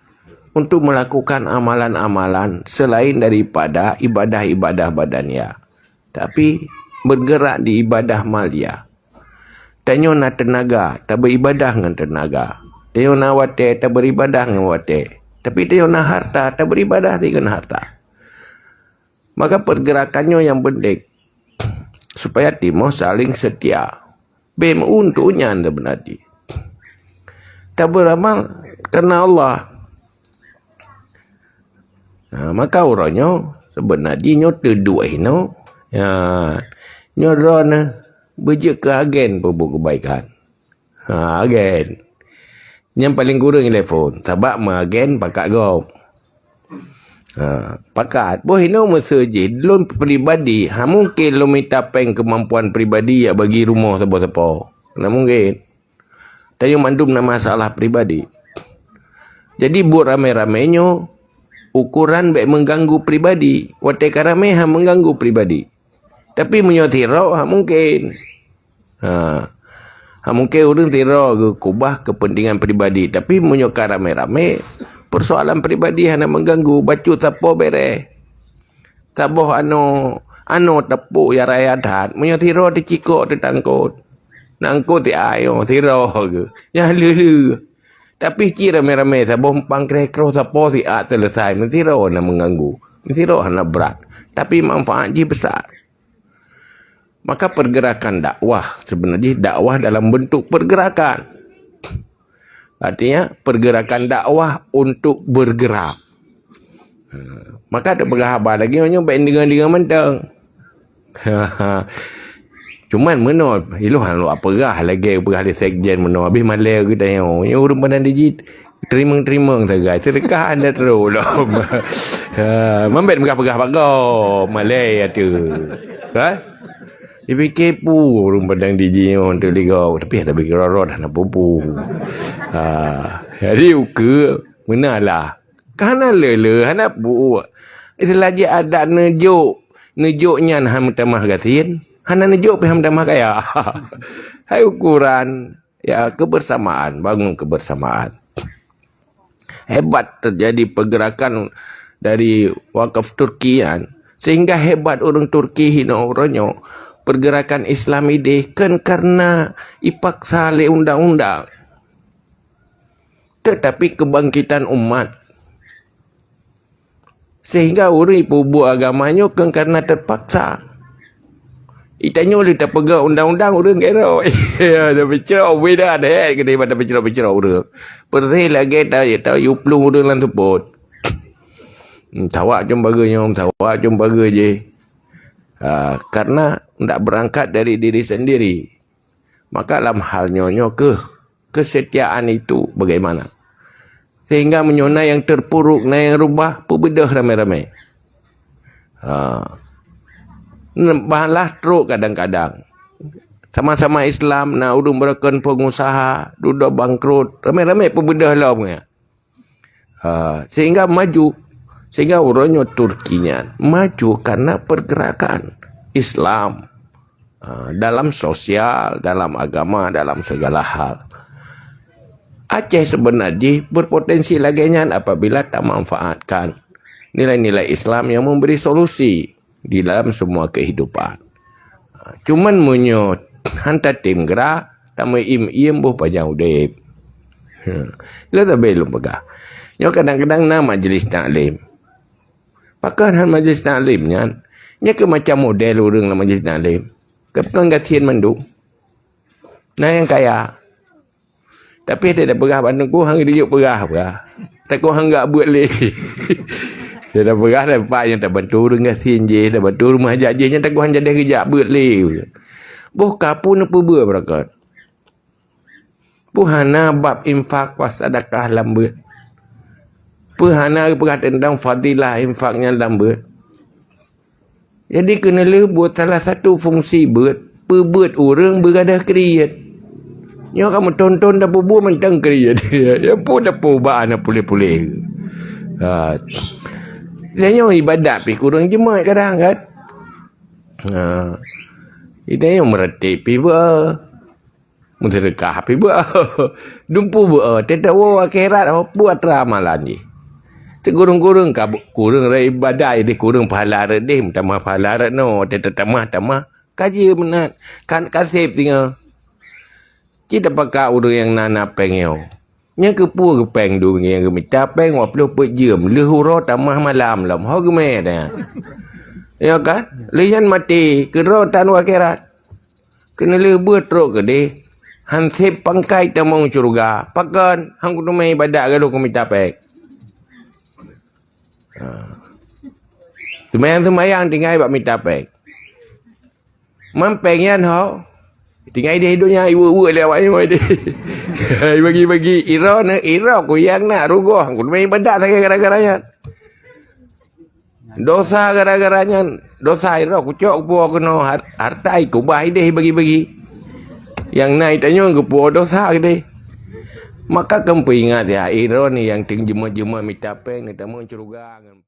untuk melakukan amalan-amalan selain daripada ibadah-ibadah badania, tapi bergerak di ibadah malia. Tanyoe na teunaga, tabeuribadah ngon teunaga. Tanyoe na watée, tabeuribadah ngon watée. Tapi tanyoe na harta, tabeuribadah ngon harta. Maka pergerakan nyoe nyang penting, supaya timoh saling setia. Bèk meu untuk nyan sebenarnya. Tabeuramal karena Allah. Ha, maka uroe nyoe sebenarnya nyoe teuduek hinoe. Ya, nyoe droeneuh beujeuet keu agen peubuet keubaikan. Ha, agen. Nyang paleng kureueng telepon, sabab meuagen pakat gob. Ha, pakat. Boh hinoe meuseu jih, lôn pribadi, ha mungken lôn mita péng keumampuan pribadi jak bagi rumoh sapo-sapo. Hana mungken. Tanyoe mandum na masalah pribadi. Jadi buet ramé-ramé nyoe ukoran bèk mengganggu pribadi. Watèe ka ramé ha mengganggu pribadi. Tapi meunyoe sidroe ha mungken. Ha. Ha mungken ureueng sidroe geukeubah kepentingan pribadi. Tapi meunyoe ka ramé-ramé, persoalan pribadi hana mengganggu, bacut sapo bèrèh. Saboh anoe, anoe teupok ya raya that, meunyoe sidroe teucikok teutangkot. Nangkot siat nyoe sidroe geuh. Nyang lheueh-lheueh. Tapi cit ramé-ramé saboh umpang kreh-kroh sapo siat selesai, meusidroe hana mengganggu. Meusidroe hana brat. Tapi manfaat jih besar. Maka pergerakan dakwah sebenarnya dakwah dalam bentuk pergerakan. Artinya, pergerakan dakwah untuk bergerak. Ha, maka teupeugah haba lagèe nyoe bèk deungoe-deungoe mantong. Cuman meunoe, ilôn hana peugah lagèe peugah lé sekjen meunoe, habéh malèe geutanyoe. Nyoe ureueng Padang Diji teurimong-teurimong sagai, seudeukah hana trôk lom. Ha, man bèk peugah-peugah bagoe, malèe ateueh. Ha? Dipike peue ureueng Padang Diji nyoe teuh lé gob, tapi hana bagi rot-rot hana peue-peue. Ha, jadi ukeue meunalah. Ka hana le-le, hana peue. Istilah jih adat neujok, neujok nyan han meutamah gasien, hana neujok pih han meutamah kaya. Hai ukoran, ya, kebersamaan, bangun kebersamaan. Hebat terjadi pergerakan dari wakaf Turki nyan, sehingga hebat ureueng Turki hinoe uroe nyoe pergerakan Islam idéh kon karena ipaksa lé undang-undang, tetapi kebangkitan umat. Sehingga ureueng ipeubuet agama nyoe kon karena terpaksa. Itanyoe lé tapeugah undang-undang ureueng gerok. Ya, tapeucrok beda deh, keudeh bak tapeucrok-peucrok ureueng. Persis lagèe ta, ta yue plueng ureueng lam seupôt. Hmm, tawak cuma bagoe nyoe, tawak cuma bagoe jih. Ha, karena ndak berangkat dari diri sendiri. Maka lam hal nyoe, nyoe keuh kesetiaan itu bagaimana? Sehingga meunyoe na nyang terpuruk, na nyang rubah, peubeudoh ramé-ramé. Ha. Malah trok kadang-kadang. Sama-sama Islam, na ureueng beureukan pengusaha, dudoe bangkrut, ramé-ramé peubeudoh lom nyan. Ha, sehingga maju. Sehingga uroe nyoe Turki nyan maju karena pergerakan Islam. Ha, dalam sosial, dalam agama, dalam segala hal. Aceh sebenarnya berpotensi lagèe nyan apabila tamanfaatkan nilai-nilai Islam yang memberi solusi di dalam semua kehidupan. Ha, cuman meunyoe han tatem geura, tameuiem-iem boh panyang udép. Ha, lôn sabe lôn peugah. Nyoe kadang-kadang na majlis taklim. Pakon han majlis taklim nyan? Nyan keuh macam model ureueng lam majlis taklim. Keupeue gasien mandum. Na nyang kaya. Tapi teuka peugah bak teungku han geujok peugah, peugah. Takot han geujak beuet lé. Teuka peugah dah, Pak, nyang tabantu ureueng gasien jih, tabantu ureueng meuhajat jih, nyan takot han jadeh geujak beuet lé. Boh ka peue neupeubeuet beureukat. Peue hana bab infak wa sadakah lam beuet. Peue hana geupeugah teuntang fadilah infak nyan lam beuet. Jadi, keuneulheueh buet salah satu fungsi beuet, peubeuet ureueng beugadôh kriet. Nyoe ka meuthon-thon tapeubuet mantong kriet. Ya, peue tapeuba hana puléh-puléh. Ha. Dan nyoe ibadat pih kureueng jeumaat kadang kan. Ha. Ida nyoe meureuti pih beuet. Meuseudeukah pih beuet. Dumpeue beuet, teuka woe akhirat, peue atra amalan jih. Sikureueng-kureueng ka bu-, kureueng rot ibadat, jadi kureueng pahala rot deh, meutamah pahala rot nyoe, teuka tamah-tamah, ka jeuem meunan, kan ka sép singoh. Cit tapakat ureueng nyang na, na péng nyoe. Nyan keupeue geupéng dum nyang geumita péng dua ploh peuet jeuem, lheueh uroe tamah malam lom, ho geumè dah. Ya kan? Lheueh nyan maté, keudroe tan u akhirat. Keuneulheueh beuet trok keudeh, han sép pangkai tamong syeuruga. Pakon? Han kuteumé ibadat ka lheueh kumita péng. Ha. Seumayang-seumayang tinggai bak mita péng. Man péng nyan ho. Tinggai deh donya iweuek-weuek lé awak nyoe deh. Ibagi-bagi, iro na, iro kuyang na rugoh. Han kuteumé ibadat sagai gara-gara nyan. Dosa gara-gara nyan, dosa iro kucok kupuo keunoe har-, harta ikubah ideh bagi-bagi. Nyang na itanyong kupuo dosa keudeh. Maka keu peuingat ya, iro ni nyang teungoh jeuma-jeuma mita péng ni tamong syeuruga ngon